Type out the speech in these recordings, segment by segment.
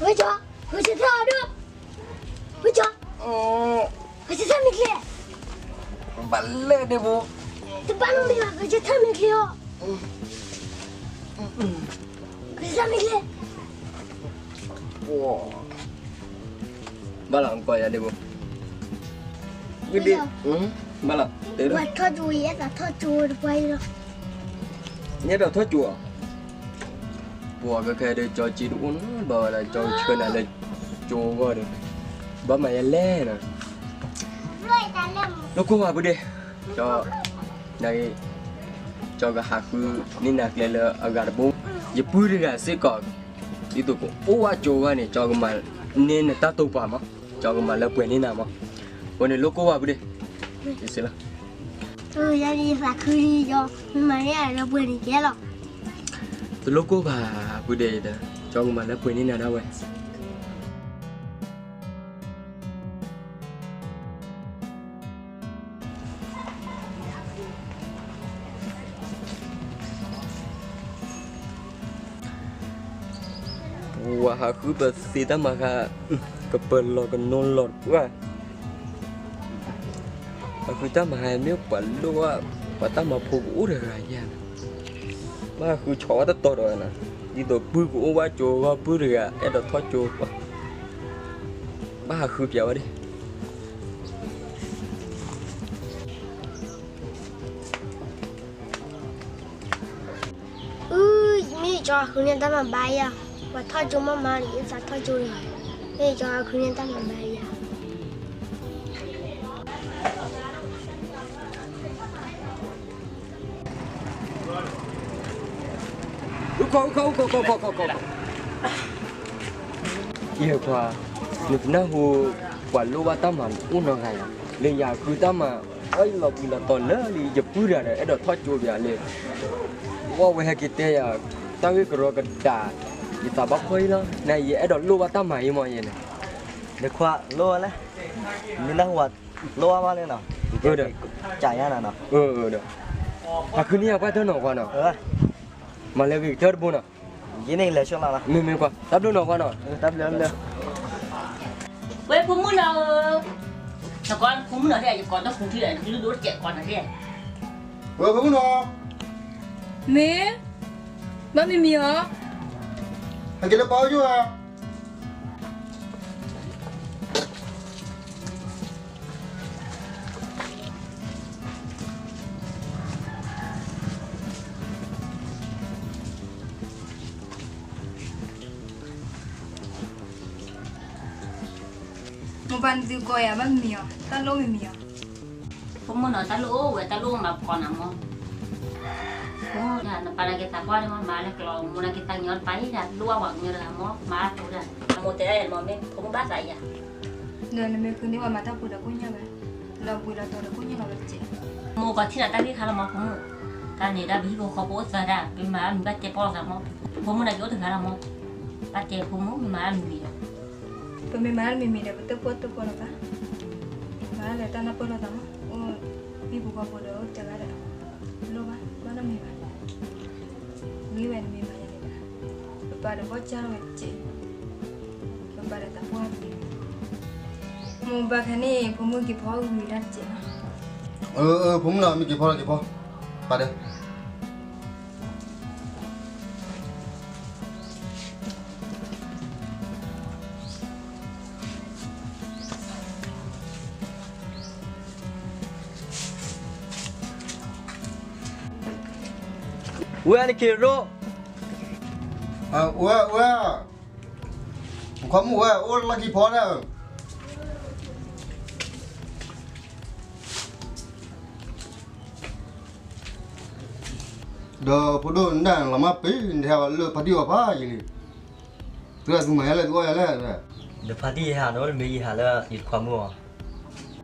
ဝဲကၠီ, ဂဲၤဆၢထၢၣ်အီၤဒိၣ်, ဝဲကၠီ, ဂဲၤဆၢထၢၣ်မ့ၢ်ချ့, ဘၣ်လဲၣ်ဒ့ဘိ, တဘၣ်နီတမံၤဘၣ် ဂဲၤဆၢထၢၣ်မ့ၢ်ချ့အီၤ, ဂဲၤဆၢထၢၣ်မ့ၢ်ချ့, ဘၣ်လီၤ ကီယၤဒ့ဘိ, ဘၣ်လီၤ, ပှၤထီၣ်ကၠိအံၤ အဲၣ်သးထီၣ်ကၠိတပှၢ်အံၤလီၤ, ယအဲၣ်ဒိးထီၣ်ကၠိဧါ ပှၤကခဲဒ်ကၠီကၠံတအိၣ်နီတဘျီဝဲဒၣ် ကၠီဆှၢနၤလၢကၠိအဂီၢ်ဒီး, ဘၣ်မၤယလဲၣ်နီၤ, လိၣ်ကိၢ်ဘၣ်ပူၤဒ့, ကၠီ, နက့, ကၠီကဟးဃုန့ၢ်နၤကျဲလၢအဂၤတဘိ, ယပုၢ်တဂၤစ့ၢ်ကီး, ဒ်သိးကအိၣ်ဝဲကၠိအဂီၢ်န့ၣ် ကၠီကမၤန့ၢ်နတၢ်တိာ်ပာ်မး, ကၠီကမၤလၢပှဲၤန့ၢ်နၤမး, အဃိန့ၣ်လိၣ်ကိၢ်ဘၣ်ပူၤဒ့, လီၤ ယသးခုလံကၠီ, မ့ၢ်မၤန့ၢ်အလၢပှဲၤန့ၣ်ကဲလီၤ, တလိၣ်ကိၢ်ဘၣ်ပူၤဒ့ဒီး, ကၠီကမၤလၢပှဲၤန့ၢ်နၤဒၣ်ဝဲ ပှၤဟးဃုပသ့တၢ်မၤဃါ, ကပၢၤလီၤကနိလီၤတပှၢ်, ဟးဃုတၢ်မၤဃါမ့ၢ်ပှၤလိၣ်ဘၣ်, ပှၤတၢ်မၤဖိကအိၣ်တဂၤယၤန့ၣ်, ဘၣ်ဟးဃုဆီၣ်ဝဲတတီၤဒီးဝဲနီၤ, ဒ်သိးပုၢ်ကအိၣ်ဘၣ်ကၠိအဂီၢ် ပုၢ်တဂၤ အဲၣ်ဒိးထီၣ်ကၠိပှၤ, ဘၣ်ဟးဃုပၠးဝဲဒၣ် အု မ့ၢ်ကၠီဟးဃုန့ၢ်တၢ်မၤဘါယၤ, ပှၤထီၣ်ကၠိမးမးလံ ယသးထီၣ်ကၠိလံ, မ့ၢ်ကၠီဟးဃုန့ၢ်တၢ်မၤဘါယၤ, ယဲၢ်ခွါ, နတနၢ်ဟူ ပှၤလိၣ်ဘၣ်တၢ်မၤအိၣ်နီတဂၤယၤ, လၢယၤဃုတၢ်မၤ, အလီၤဘှံးလီၤတီၤလၢလံ ယပုၢ်တဂၤဒီး အဲၣ်ဒိးထီၣ်ကၠိပၠးလၢ ဝဲဟဲက့ၤတဲယၤ, တၢ်ဂ့ၢ်ကရီကဒး, ယသးဘၣ်ဖှီၣ်အံၤလီၤ, နယအဲၣ်ဒိးလိၣ်ဘၣ်တၢ်မၤအံၤမးယဲန့ၣ်, နခွါလိၣ်ဝဲလဲၣ်, နနၢ်ဟူလိၣ်ဘၣ်ဘၣ်လဲၣ်နီၤ, ကၠးယၤနီၤ, ဟးဃုန့ၢ်ယၤပှၢ်တၢၢ်နီၤခွါနီၤ, မၤလၢဂ့ၤကတၢၢ်တဘိနီၤ, ယန့ၣ်လဲၤဆှၢလီၤလီၤ, မ့မ့ၢ်ခွါ တၢ်ဘျုးနီၤခွါနီၤ, တၢ်ဘျုး ဝဲဖိမုၣ်နီၤဧၢ, နကိးဖိမုၣ်နီၤသ့ၣ်, ယကိးတၢ်ဖိထံၣ်ဒီး နကလုၢ်ဒိၣ်တစဲးကိးနီၤသ့ၣ်, ဝဲဖိမုၣ်နီၤ, မ့ၢ်, ဘၣ်မံမံၤဧါ, ဟဲက့ၤလၢပၢ်အိၣ်ယိၣ်ဧါ မိၢ်ပၢ်နသုကိးယၤဘၣ်မံၤအီၤ, တၢ်လိၣ်မံၤမံၤအီၤ, ဖိမုၣ်နီၤ တၢ်လိၣ်အိၣ်ဝဲ တၢ်လိၣ်မၤပကိးနၤမး, ဖိမုၣ်ဒၣ် နပာ်နာ်က့ၤသးပှၢ်န့ၣ်မး မၤလၢကျီ မိၢ်နာ်က့ၤသးညီတပာ်အံၤဒၣ် လိၣ်ဘၣ်ပှၤကညီတဂၤမး မၤအါထီၣ်ဒၣ် အမိၢ်တဲဒၣ်ယဲၢ်မး မ့ၢ်ဖိမုၣ်ဘၣ်သးယၤ ဒီးနမ့ၢ်ဃုန့ၢ်ဝဲမၤတၢ်ဖိဒီးကိၣ်ညၣ်ဝဲ, လီၤဘှံးလီၤတီၤဒီးကိၣ်ညၣ်လီၤဝဲတက့ၢ်, မိၢ်ကထံၣ်နၤတၢ်ဂ့ၢ်ခါလီၤမးဖိမုၣ်, တၢ်န့ၣ်ဒၣ်ပဟံၣ်ဖိဃီဖိအိၣ်သၢဒၣ် ပမၤအါမံၤဘၣ်တဲပီၢ်သးမး, ဖိမုၣ်နာ်က့ၤအိၣ်တဂၤလီၤမး, ဘၣ်တဲဖိမုၣ်မ့ၢ်မၤအါမံၤမံၤဒီး ပမ့ၢ်မၤအါမံၤမံၤဒီး ပတၢၣ်ပီၢ်တၢၣ်ပီၢ်လီၤဘၣ်, မၤလၢတၢ်နၢ်ပၢၢ်လိာ်သးမး, အိၣ်ဟံၣ်ဖိဃီဖိဒီးအိၣ်တဂၤဒီး, လိၣ်ဘၣ် ဘၣ်နီတမံၤဘၣ်, မ့ၢ်ဝဲနမ့ၢ်မၤယၤန့ၣ်ဘၣ်, ပပၢ်ဒီးဘီၣ်ကၢ်ထီၣ်ဝဲတက့ၢ်, ပပၢ်ဒီးသးပှၢ်တက့ၢ်, မိၢ်ဘၣ်ခဲန့ၣ် ဖိမုၣ်က့ၤဖီအီၣ်ဝံၤဒၣ်တက့ၢ်, အၢ အၢ ဖိမုၣ်နီၤ မ့ၢ်က့ၤဖီလီၤက့ၤဖီ, ပာ်ဒီး ဝဲနက့ၤရိ, ဝဲ ဝဲ, ခွါမုၣ်ဝဲ အိၣ်လီၢ်ခံဖီဒၣ်, ဒီးဖိဒိၣ်နဒၣ်လီၤမၢ်ပ့ၤ နဟဲဝဲလၢဖါတံၢ်အီၤဖးယံာ်လံ, သုသုမၤယဲလဲၣ် သုအီၣ်ယဲလဲၣ်, ဒီးဖါတံၢ်ယဟးနီၤ မ့ၢ်ယဟးလၢယတခွါမုၣ်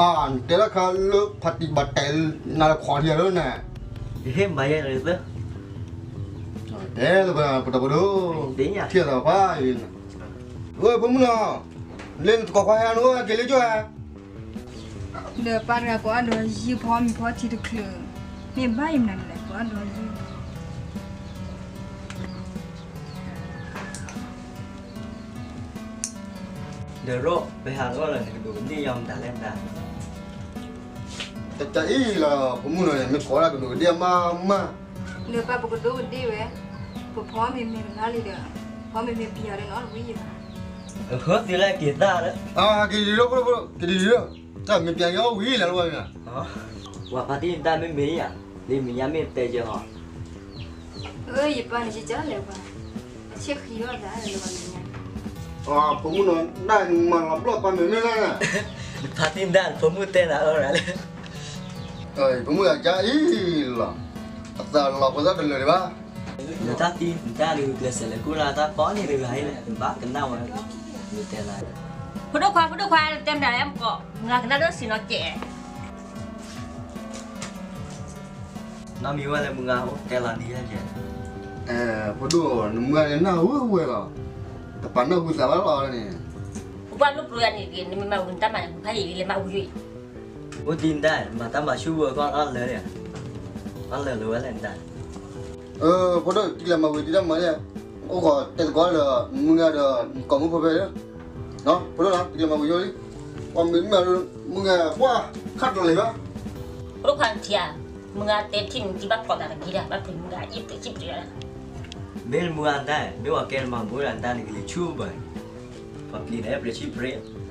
အီၤ, နတဲတၢ်ခါလၢဖါတံၢ်ဘၣ်တဲနၤလၢခွါထံလီၤန့ၣ်, ယဟ့ၣ်မၤယဲန့ၣ်သၢ, တဲလၢပတၢ်ပဒိၣ်, ထံၣ်သးဖးယံာ်လံ, ဝဲဖိမုၣ်နီၤ, လၢနတကိးခွါဟဲနီၤ က့ၤလၢကၠိဧါ ဒီးပၢ်တဂၤကိးအါဒီးယုၢ်ဖီမံၤဖီထံတချုး, မ့ၢ်ဘၣ်ယမနုၤလဲၣ် ကိးအါဒီးယုၢ်, ဒီးရိၣ် ပဟးလိၣ်လၢနကဒူးကဒ့ၣ်ယီၤမတၤလဲၣ်မတၤ, တၢ်အံၤလီၤ ဖိမုၣ်နီၤန့ၣ် မ့ၢ်ကိးဒၣ်ကဒူးကဒ့ၣ်မးမး, နပၢ်ပကဒူးကဒ့ၣ်ဝဲ, ပဖီမ့ၤမ့ၤကလါလံဒီး, ဖီမ့ၤမ့ၤပယီၤဒီးနီတဝံၤဘၣ်, အဃိသ့လၢက့ၤသၣ်လၢ, က့ၤဒံးဒိၣ်ဖိဒိၣ်ဖိ က့ၤဒံးဒိၣ်, တၢ်မ့ၢ်ပျဲက့ၤအီၣ်ဝံၤလၢလီၤဘၣ်မ့ၢ်ဧါ, ပှၤဖါတံၢ်တၢ်မ့ၢ်မ့ၢ်ဧါ, လၢမဲာ်ညါမ့ၢ်တဲက့ၤဟီ, အၢ ယပၢ်န့ၣ်ကကလဲၣ်ပှၤ, ဆ့ၣ်ဃံအီၣ်သးလၢပှၤမဲာ်ညါ, ဖိမုၣ်နီၤ ဒၣ်နမၤလီၤဘျီၣ်ပၢ်မဲာ်မ့ၢ်လၢ, နဖါတံၢ်ဒၣ်နဖိမုၣ်တဲနၤအၢရၤလၢ, ဖိမုၣ်အကါအံၤလီၤ, အသးလီၤပှၤသၣ်တလၢာ်ဒံးဘၣ်, နတၢ်တံၢ်နတၢ်ဒုးကျဲးစၢးလဲၤကူၣ်လၢတၢ်ဖီန့ၣ်တဂၤအံၤလဲၣ် နဘၣ်ကနၣ်ဝဲ, နတဲလၢ, ဖိဒိၣ်ခွါ ဖိဒိၣ်ခွါ တဲမတၤလဲၣ်မကီး မုၢ်ဂၤကနၣ်ဒိၣ်ဆံးနီၤကဲး နီၢ်မံၤဝဲလၢမုၢ်ဂၤအိၣ်တဲလီၤနံၤယဲၢ်ကဲ, ဖိဒိၣ် နမုၢ်ဂၤန့ၣ်နၢ်ဟူဝဲလီၤ, တပာ်နၢ်ဟူသးဘၣ်လီၤန့ၣ်, ပှၤလိၣ်ပျိယၤန့ၣ် နမ့ၢ်မၤဝံၤနတၢ်မၤန့ၣ် ဖးယံာ်လၢမၤဝံၤ, အိၣ်ဒ်နတၢ် မၤတၢ်မၤဆူၣ်ဝဲကီၢ်အီၣ်လၢာ်န့ၣ်, အီၣ်လၢာ်လၢဝဲလဲၣ်နတၢ်, ဖိဒိၣ် တကလဲၤမၤဝံၤဒ်တၢ်မၤန့ၣ်, အိၣ်ဃီတဲသကိးဒီး မုၢ်ဂၤဒီး ကိးမုၢ်ဖိဖဲလၢ ဖိဒိၣ်နီၤ တကလဲၤမၤဝံၤယိလံ, ပှၤမ့ၢ်မ့ၢ်မုၢ်ဂၤ ပှၤခးတလီၤလံဘၣ်, ဖိဒိၣ်ခွါနထံၣ်ဧါ, မုၢ်ဂၤတဲထံၣ်နထံၣ်ဘၣ်ကိးသးတက့ၢ်ဒီး ဘၣ်ဖုးမုၢ်ဂၤအံၣ်ပှဲၤဆံၣ်ပှဲၤလီၤ, မ့ၢ်မုၢ်ဂၤနတၢ် မ့ၢ်ပှၤကဲနမၤဘူၣ်ဒီးနတၢ်န့ၣ်က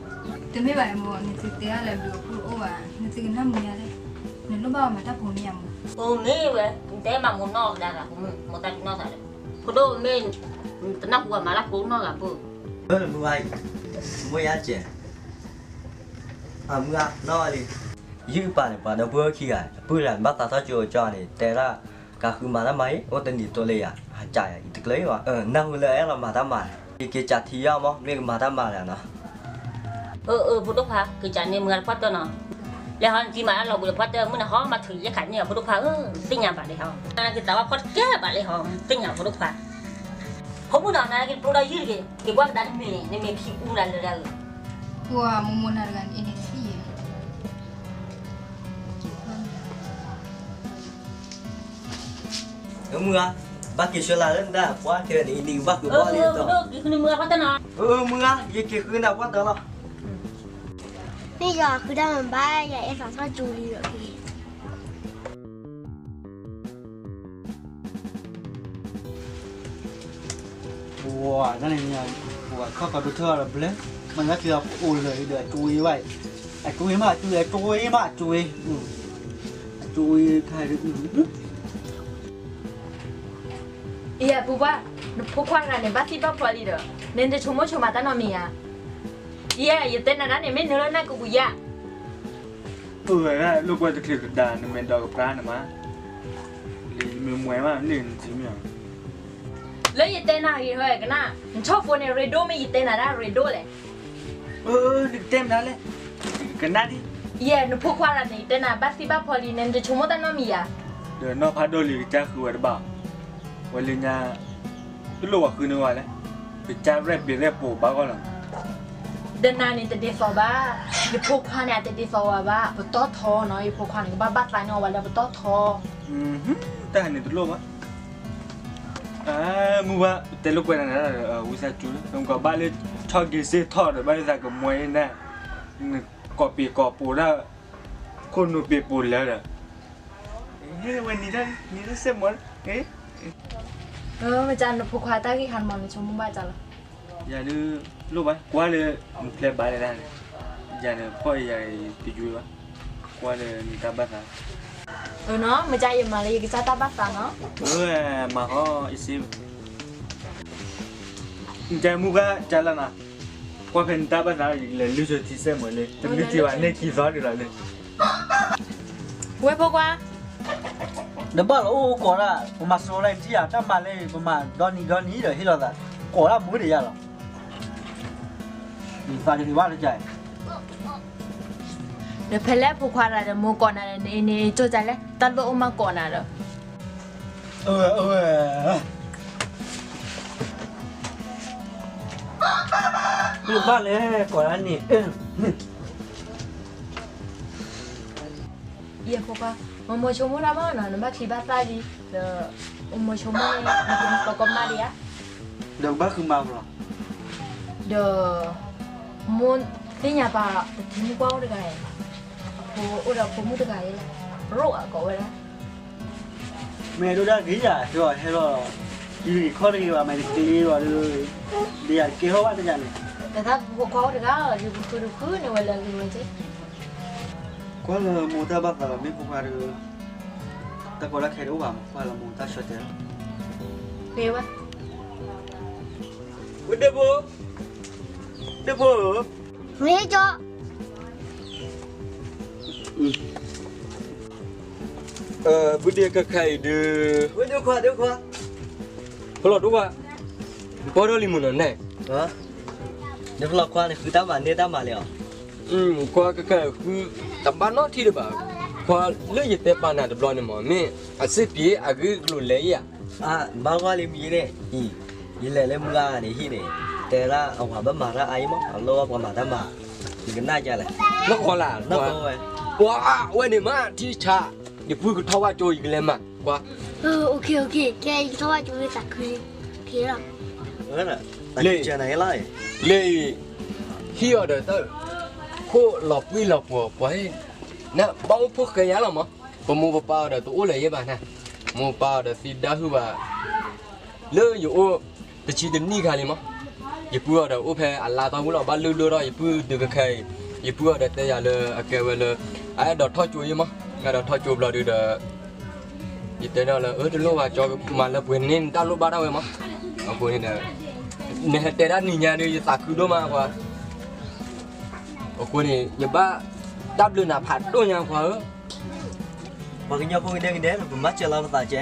လံၤဆူၣ်ဘၣ်, ပှၤပျံၤန့ၣ်ပှဲၤဆံၣ်ပှဲၤ တမ့ၢ်ဘၣ်အမိၢ် နသုတဲအါလဲၣ်ဘျုးအဖှိၣ်တအိၣ်ဘၣ် နသုကနၣ်မုၢ်ဂၤလဲၣ်, နလိၣ်ဘၣ်အီၤမၤတၢ်ဖိမ့ၢ်ဧါမိၢ်, အိၣ်မ့ၢ်ဝဲ နတဲမၤမိၢ်နီၢ်ကဒါဂၤ မိၢ်တၢ်နီၢ်သးဒီး, ဖိဒိၣ်မ့ၢ်, တနၢ်ဟူဝဲမၤတၢ်ဖိနီၢ်ဂၤဖိ, မုၢ်ဂၤ, မုၢ်ယါကဲး, မုၢ်ဂၤနီၢ်ဝဲလံ, ယုၢ်ပာ်န့ၣ် ပှၤဒီပုၢ်ဝဲၢ်ခံဂၤ အပုၢ်တဂၤန့ၣ် ဘၣ်သးထီၣ်ကၠိကၠီန့ၣ် တဲဒၣ်, ကဃုမၤတၢ်မၤအံၤ အိၣ်တနံၤတိလၢယၤ ဟးကးယၤအံၤတကျၢၤဘၣ်, နၢ်ဟူလၢအဲၣ်လီၤမၤတၢ်မၤ, ယက့ၤကးထံယါမး မ့ၢ်ကမၤတၢ်မၤလၢၤနီၤ, အၢ အၢ ဖိဒိၣ်ခွါ က့ၤကးန့ၢ်မုၢ်ဂၤတပှၢ်တၢၢ်နီၤ, လဲၤဟီနသံမၤတၢ်လီၤဘှံးတပှၢ်တၢၢ် မုၢ်နၤဟီမၤထုးယဲၢ်ခးန့ၢ်အီၤ ဖိဒိၣ်ခွါဧၢ, သ့ၣ်ညါဘၣ်လံဟီ, နက့ၤသးဝါဖီတကဲဘၣ်လံဟီ, သ့ၣ်ညါဖိဒိၣ်ခွါ, ဖိမုၣ်နီၤ နက့ၤတပျိဒီးယုၢ်တဂ့ၤ, က့ၤကွၢ်ကဒါနမ့ၢ် နမ့ၢ်ခံအူနၤလၢာ်လၢာ်, မိၢ်မိၢ်နၤတဂၤန့ၣ် အ့န့ၣ်သံယဲၢ် မုၢ်ဂၤ, ဘၣ်က့ၤဆှၢလၢ်လၢနတၢ်ပှၢ်ခဲန့ၣ် နကဘၣ်ဃုဘီလံ, မုၢ်ဂၤ ယက့ၤဃုနၤပှၢ်တၢၢ်လီၤ, မ့ၢ်ယွၤဃုတၢ်မၤဘၣ် ယအဲၣ်သးထီၣ်ကၠိလံလီၤ, ပှၤတၢ်န့ၣ်, ပှၤခီၣ်ကီဒိထၢဒီးဘျၢ, မ့ၢ်လၢခံဂၤအိၣ်လၢာ်ဒီးအကၠိဝဲဘၣ်, အကၠိဝဲမး အကၠိဝဲ, အကၠိဝဲမး အကၠိဝဲ, အကၠိဝဲခါဒီး, အံၤ ဖိခွါ, နဖိခွါတဂၤန့ၣ် ဘၣ်သံဘၣ်ဖီလံဒီး, နတဆိကမိၣ်ဆိကမးတၢ်နီတမံၤဧါ, အံၤ ယတဲနၤဒၣ်န့ၣ် မ့ၢ်နုၤလၢနၢ်ကပူၤယါ အိၣ်ဝဲဒၣ်လိာ်ကွဲတချုးကဒါ နမဲာ်ဒီးကပျၢ်နမါ, လၢယမ့ၢ်မွဲမး လၢနထံမ့ၢ်ဧါ, လၢယတဲနၤဂ့ၤဟီကနၣ်, နဆီၣ်ဖိန့ၣ် ရ့ဒိၣ်မ့ၢ်ယတဲနၤဒၣ်ရ့ဒိၣ်လဲၣ်, နကတဲမနုၤလဲၣ်, ကနၣ်ဒံး, ယဲ နဖိခွါတဂၤန့ၣ် ယတဲနၤဘၣ်သံဘၣ်ဖီလံ နတဆိကမိၣ်တၢ်နီတမံၤဧါ, ဒီးနီၢ်ဖးဒိၣ်လံကစၢ်ဃုဝဲတဘၣ်, ဝဲလၢညါ, တလိၣ်ဝဲဃုန့ၢ်ဝဲလဲၣ်, ကစၢ်ရဲၣ်ဘ့ၣ်ရဲၣ်ပိာ်ဘၣ်ဂီၢ်လီၤ ဒီးနၤန့ၣ်တဒ်သိးဘၣ်, ယဖိခွါန့ၣ် အတဒ်သိးဝဲဘၣ်, ပတီၢ်ထီနီၤ, ယဖိခွါန့ၣ် ကဘၣ်ဘၣ်သးန့ၢ်အီၤဝဲလၢပတီၢ်ထီ, တၢ်န့ၣ်တလိၣ်ဘၣ်, မုၢ်ဘၣ် တဲလိာ်ကွဲနၤ ဝံသးစူၤ နကဘၣ်လၢထီၣ်က့ၤစ့ၢ်ထီၣ်ဒီး ဘၣ်လၢသးကမွဲအံၤန့ၣ်, နကိးပ့ၤကိးပိာ်ဒၣ်, ခိၣ်နူာ်ပ့ၤပိာ်လၢာ်ဒီး, ဝဲနံၤဒၣ် နံၤဒၣ်စဲးမီၤ, မ့ၢ်ကနဖိခွါတၢ်ဂ့ၢ်ဟါမီၤ နဆိကမိၣ်ဘၣ်ကၢ်လီၤ, ယၤဒုး, လိၣ်ဘၣ် ကွၢ်လၢ, နဖျဲးဘၣ်လဲၣ်ဒၣ်န့ၣ်, ယၤန့ၣ်ဖီၣ်ယၤတယွၤဘၣ်, ကွၢ်လၢနတၢ်ဘၣ်သး, မ့ၢ်ကန ယမၤလၢယကစၢ်တၢ်ဘၣ်သးနီၤ, မၤဟီၣ် အ့စ့ နကမူဘၣ်ကၢ်လီၤနီၤ, ကွၢ်ဖဲနတၢ်ဘၣ်သး ယလဲၤလုၢ်ဆိထံစဲးမီၤလၢ တလုၢ်ထံဘၣ်န့ၣ်ကံၢ်သီဒံးလီၤလၢ, ဝဲဖိခွါ, နဘၣ်လီၤအိၣ်ကိးဒၣ် ပမၤစရီလၢနထံၣ်ဧါ တၢ်မၤလၢ ပမၤဒီနံၤဒီနံၤဒီးဟ့ၣ်လီၤသး, ကိးဒၣ်မူတယၤလီၤ, သးကဟ့ၣ်ဘၣ်တကဲ, ဒီးဖဲလဲၣ်ဖိခွါတဂၤဒီး မိၢ်ကိးနၤဒီး နအ့န့ၣ်ကၠိၣ်ကၢ်လဲၣ် တၢ်လိၣ်အိၣ်မးကိးနၤဒီး အၢ အၢ မ့ၢ်ဘၣ်လဲၣ် ကိးဒၣ်န့ၣ်, ယဲၢ်ဖိခွါ, မိၢ်မိၢ်ဆိကမိၣ်တၢ်ဘၣ်နီၤ နဘၣ်ချံဘၣ်သၣ်လံ, ဒီး, မိၢ်မိၢ်ဆိကမိၣ်န့ၣ် နကမၤသီကီမးဒံးဧါ, ဒီးကဘၣ်ဃုမၤပလီၤ, ဒီး မိၢ်သ့ၣ်ညါပာ် ပထံမုၣ်ကွၢ်အိၣ်တဂၤအံၤ, အဖိအိၣ်ဒီးဖိမုၣ်တဂၤအံၤလီၤ, ရိၣ်အကိးဝဲဒၣ်. မ့ၢ်ဒိၣ်ဒၣ်ဂ့ၤယၤ ဟဲလီၤ, ယဂံၢ်ခီၣ်တဂ့ၤဘၣ် မ့ၢ်တက့ၤဘၣ်ဒီး, ဒီးယၤတက့ၤထီၣ်ဘၣ်တယၤန့ၣ်, ဒီးတၢ်ဖိခွါအိၣ်တဂၤလီၤ ဒုးပဃုတဃုန့ၣ်ဝဲလၢအဂ့ၤဝဲက့ၤ. ကွၢ်လၢမိၢ်တၢ်ဘၣ်သးလီၤ မ့ၢ်ဖိခွါဒီး, တၢ်ကီတၢ်ခဲတအိၣ်ဘၣ်မး ကွၢ်လၢမိၢ်တၢ်ဆၢတဲာ်လီၤ. ဝဲဒၣ်ဖိ, ဒၣ်ဖိဧၢ, မ့ၢ်ကၠီ ဘုဒ့ခဲခါအံၤဒုး, ဝဲဒၣ်ခွါဒၣ်ခွါ, ဖလီၢ်ဒိၣ်ခွါ, ပီၢ်ထီၣ်လံမုၢ်နီၤန့ၣ်, နဖလီၢ်ခွါန့ၣ် ဃုတၢ်မၤန့ၢ်တၢ်မၤလံဧါ. ခွါခဲခါအံၤဃုတဘၣ်နီတထံၣ်ဒံးဘၣ်, ခွါလၢယတဲပာ်နၤတဘျီန့ၣ်မး မ့ၢ်အစ့ၢ်ကီးအဂ့ၢ်ကျိၤလဲၤဧါ. ဘၣ်ဂီၢ်လံမံၤန့ၣ်, ယလဲၤလၢမုၢ်ဂၤန့ၣ်ဟံၣ်န့ၣ်, တဲဒၣ်အဝၤဘၣ်မၤတၢ်အါအံၤမး အလီၢ်ဘၣ်ပှၤမၤတၢ်မၤ, ယကနၣ်ကလဲၣ်, နၢ်ကီလၢ်, ဝဲ, ဝဲန့ၣ်မး ထံဆး, ယပုၢ်ကထီၣ်ဝဲကၠိ ယကလဲၤမၤ, ကွၢ်, ကဲယကထီၣ်ဝဲကၠိယသးခု, လၢ, လၢ, ဟံၣ်အီၤဒီးတၢ်, ခိၣ်လီၤပှံၢ်လီၤပှီၤပှၤ, ဘၣ်အိၣ်ဖှိၣ်ဃဲယါလီၤမး, ပမိၢ်ပပၢ်အီၤဒီးတအိၣ်လၢၤယဲဘၣ်န့ၣ်, မိၢ်ပၢ်အီၤဒီးသံဒါဟုၣ်ဘၣ် လၢယအိၣ်တဆံတနံၣ်ခါလံမး, ယပုၢ်အီၤဒီးအိၣ်ဖဲအလါတီၢ်ပူၤလီၤ ဘၣ်လုၢ်ဒိၣ်ထီၣ်ယပုၢ်ဒုးကခဲအံၤ, ယပုၢ်အီၤဒီးတဲယၤလၢအကဲဝဲလၢ, အအဲၣ်ဒိးထီၣ်ကၠိယဲမး, အဲၣ်ဒိးထီၣ်ကၠိဘျီဒုးဒီး, ယတဲန့ၢ်လၢအၢတလိၣ်ဘၣ် ကၠီမၤလၢပှဲၤန့ၣ်တၢ်လိၣ်ဘၣ်ဒၣ်ဝဲမး, အဃိန့ၣ်ဒီး, နဟဲတဲဒၣ်နံၤညါဒုးယသးခုဒိၣ်မးကွၢ်, အဃိန့ၣ် ယဘၣ်တၢ်ဘျုးနၤဖးဒိၣ်ညါကွၢ်ဧၢ ပှၤကညီဖိကဒဲကဒဲ ပမၤစၢၤလီၤပသးကဲ,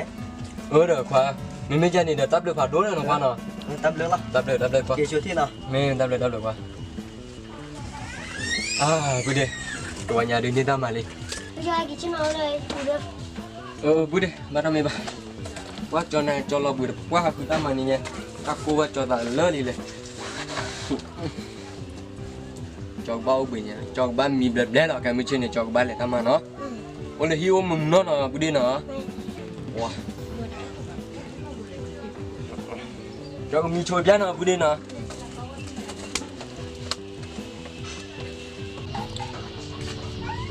အၢဒီးခွါ, မ့မ့ၢ်ကဲန့ၣ်ဒီးတၢ်ဘျုးဖးဒိၣ်လၢနခွါနီၤ, တၢ်ဘျုးလီၤ, တၢ်ဘျုးတၢ်ဘျုးခွါ, မ့ၢ်တၢ်ဘျုးတၢ်ဘျုးခွါ, အၢ, ပုၢ်ဒ့, တဝီညါဒုးန့ၢ်တၢ်မၤလံ, ပုၢ်ဒ့, ဘၣ်တၢ်မ့ၢ်ဘၣ်, ကွၢ်ကၠီနၤကၠီလီၤဘှံးတပှၢ်ဃုတၢ်မၤန့ၣ်ညါ, တၢ်ကိၢ်ဘၣ်ကၠီသးလၢလံလဲၣ် ကၠီကဘၣ်အိၣ်ဘှံးညါ ကၠီကဘၣ်မံဘျဲဘျဲလီၤ ကဲမုၢ်ဆ့ၣ်န့ၣ် ကၠီကဘၣ်လဲၤတၢ်မၤနီၤ, အိၣ်လၢဟံၣ်အိၣ်မုာ်မုာ်နီၢ်နီၤ ပုၢ်ဒ့နီၤ, ကၠီကမံဆိပျၢ်နီၤ ပုၢ်ဒ့နီၤ,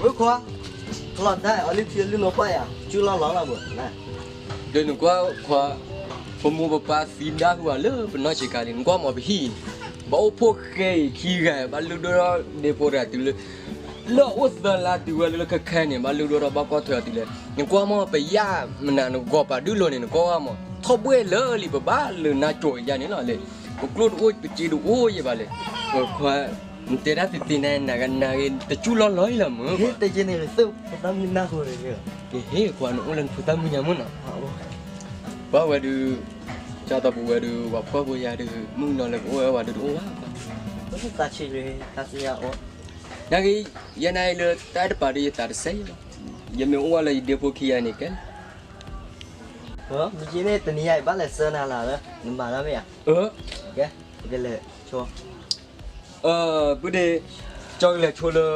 ဝဲခွါ, လီၤဒၣ်အီၤလံဖံအလုၢ်နီၤပၢ်ယၤ ကၠူလီၤလီၤလီၤဘၣ်, ဒီးနကွၢ်ခွါ, ပမိၢ်ပပၢ်သံဒါဟုၣ်အလၢပနီၢ်ဆံးခါလံ နကွၢ်မ့ၢ်ပဟံၣ်အံၤန့ၣ်, ဘၣ်အိၣ်ဖှိၣ်ဃဲအံၤခံဂၤ ဘၣ်လုၢ်ဒိၣ်ထီၣ်ဒ့ဖိတဂၤတုၤလၢ, လၢအအိၣ်သၢလါတုၤဝဲလၢခဲခဲန့ၣ် ဘၣ်လုၢ်ဒိၣ်ထီၣ်ဘၣ်ကွၢ်ထွဲအီၤတုၤလဲၣ်, နကွၢ်မ့ၢ်ပယၣ်မနုၤနဂီၤပာ်ဒုၣ်လိၤန့ၣ် နကွၢ်မ့ၢ်, ထီၣ်ဘှဲၣ်လၢလံ ပဘၣ်လၢနၤကိၤယါန့ၣ်လီၤလၢ, ပကျိၣ်တအိၣ်ပစ့တအိၣ်ယဲဘၣ်လဲၣ်, ပခွါ, နတဲတၢ်သ့သ့န့ၣ် နဂ့ၤတကၠူလီၤလီၤလံလီၤမ့ၢ်, တက့န့ၣ် သုးဖိသၣ်မုၣ်နၢ်ဟူန့ၣ်, ကဟ့ၣ်ခွါနအိၣ်လၢနဖိသၣ်မုၣ်ညါမ့ၢ်နီၤ, ပှၤဝဲဒုး, ကၢ်သီပူၤဝဲဒုး ပှၤဖှီၣ်ဖိယာ်ဒုး မုၣ်ကနီၤလၢကအိၣ်ဝဲဝဲဒုးတအိၣ်ဘၣ်, သးဆံးလၢသးသယါအိၣ်, နဂ့ၤ, ယဲနၤအံၤလၢတၢ်တပာ်ဒုးယသးတစဲးလီၤ, ယမ့ၢ်အိၣ်ဝဲလၢယဒ့ဖိခံဂၤန့ၣ်ကဲ မ့ၢ်က့န့ၣ် တနံၤယၤအံၤဘၣ်လဲၤဆှၢနၤလၢ်လၢ နမၤတၢ်မ့ၢ်ဧါ, ကဲ, ပကလဲၤဆိ ပုၢ်ဒ့, ကၠီကလဲၤဆိလၢ,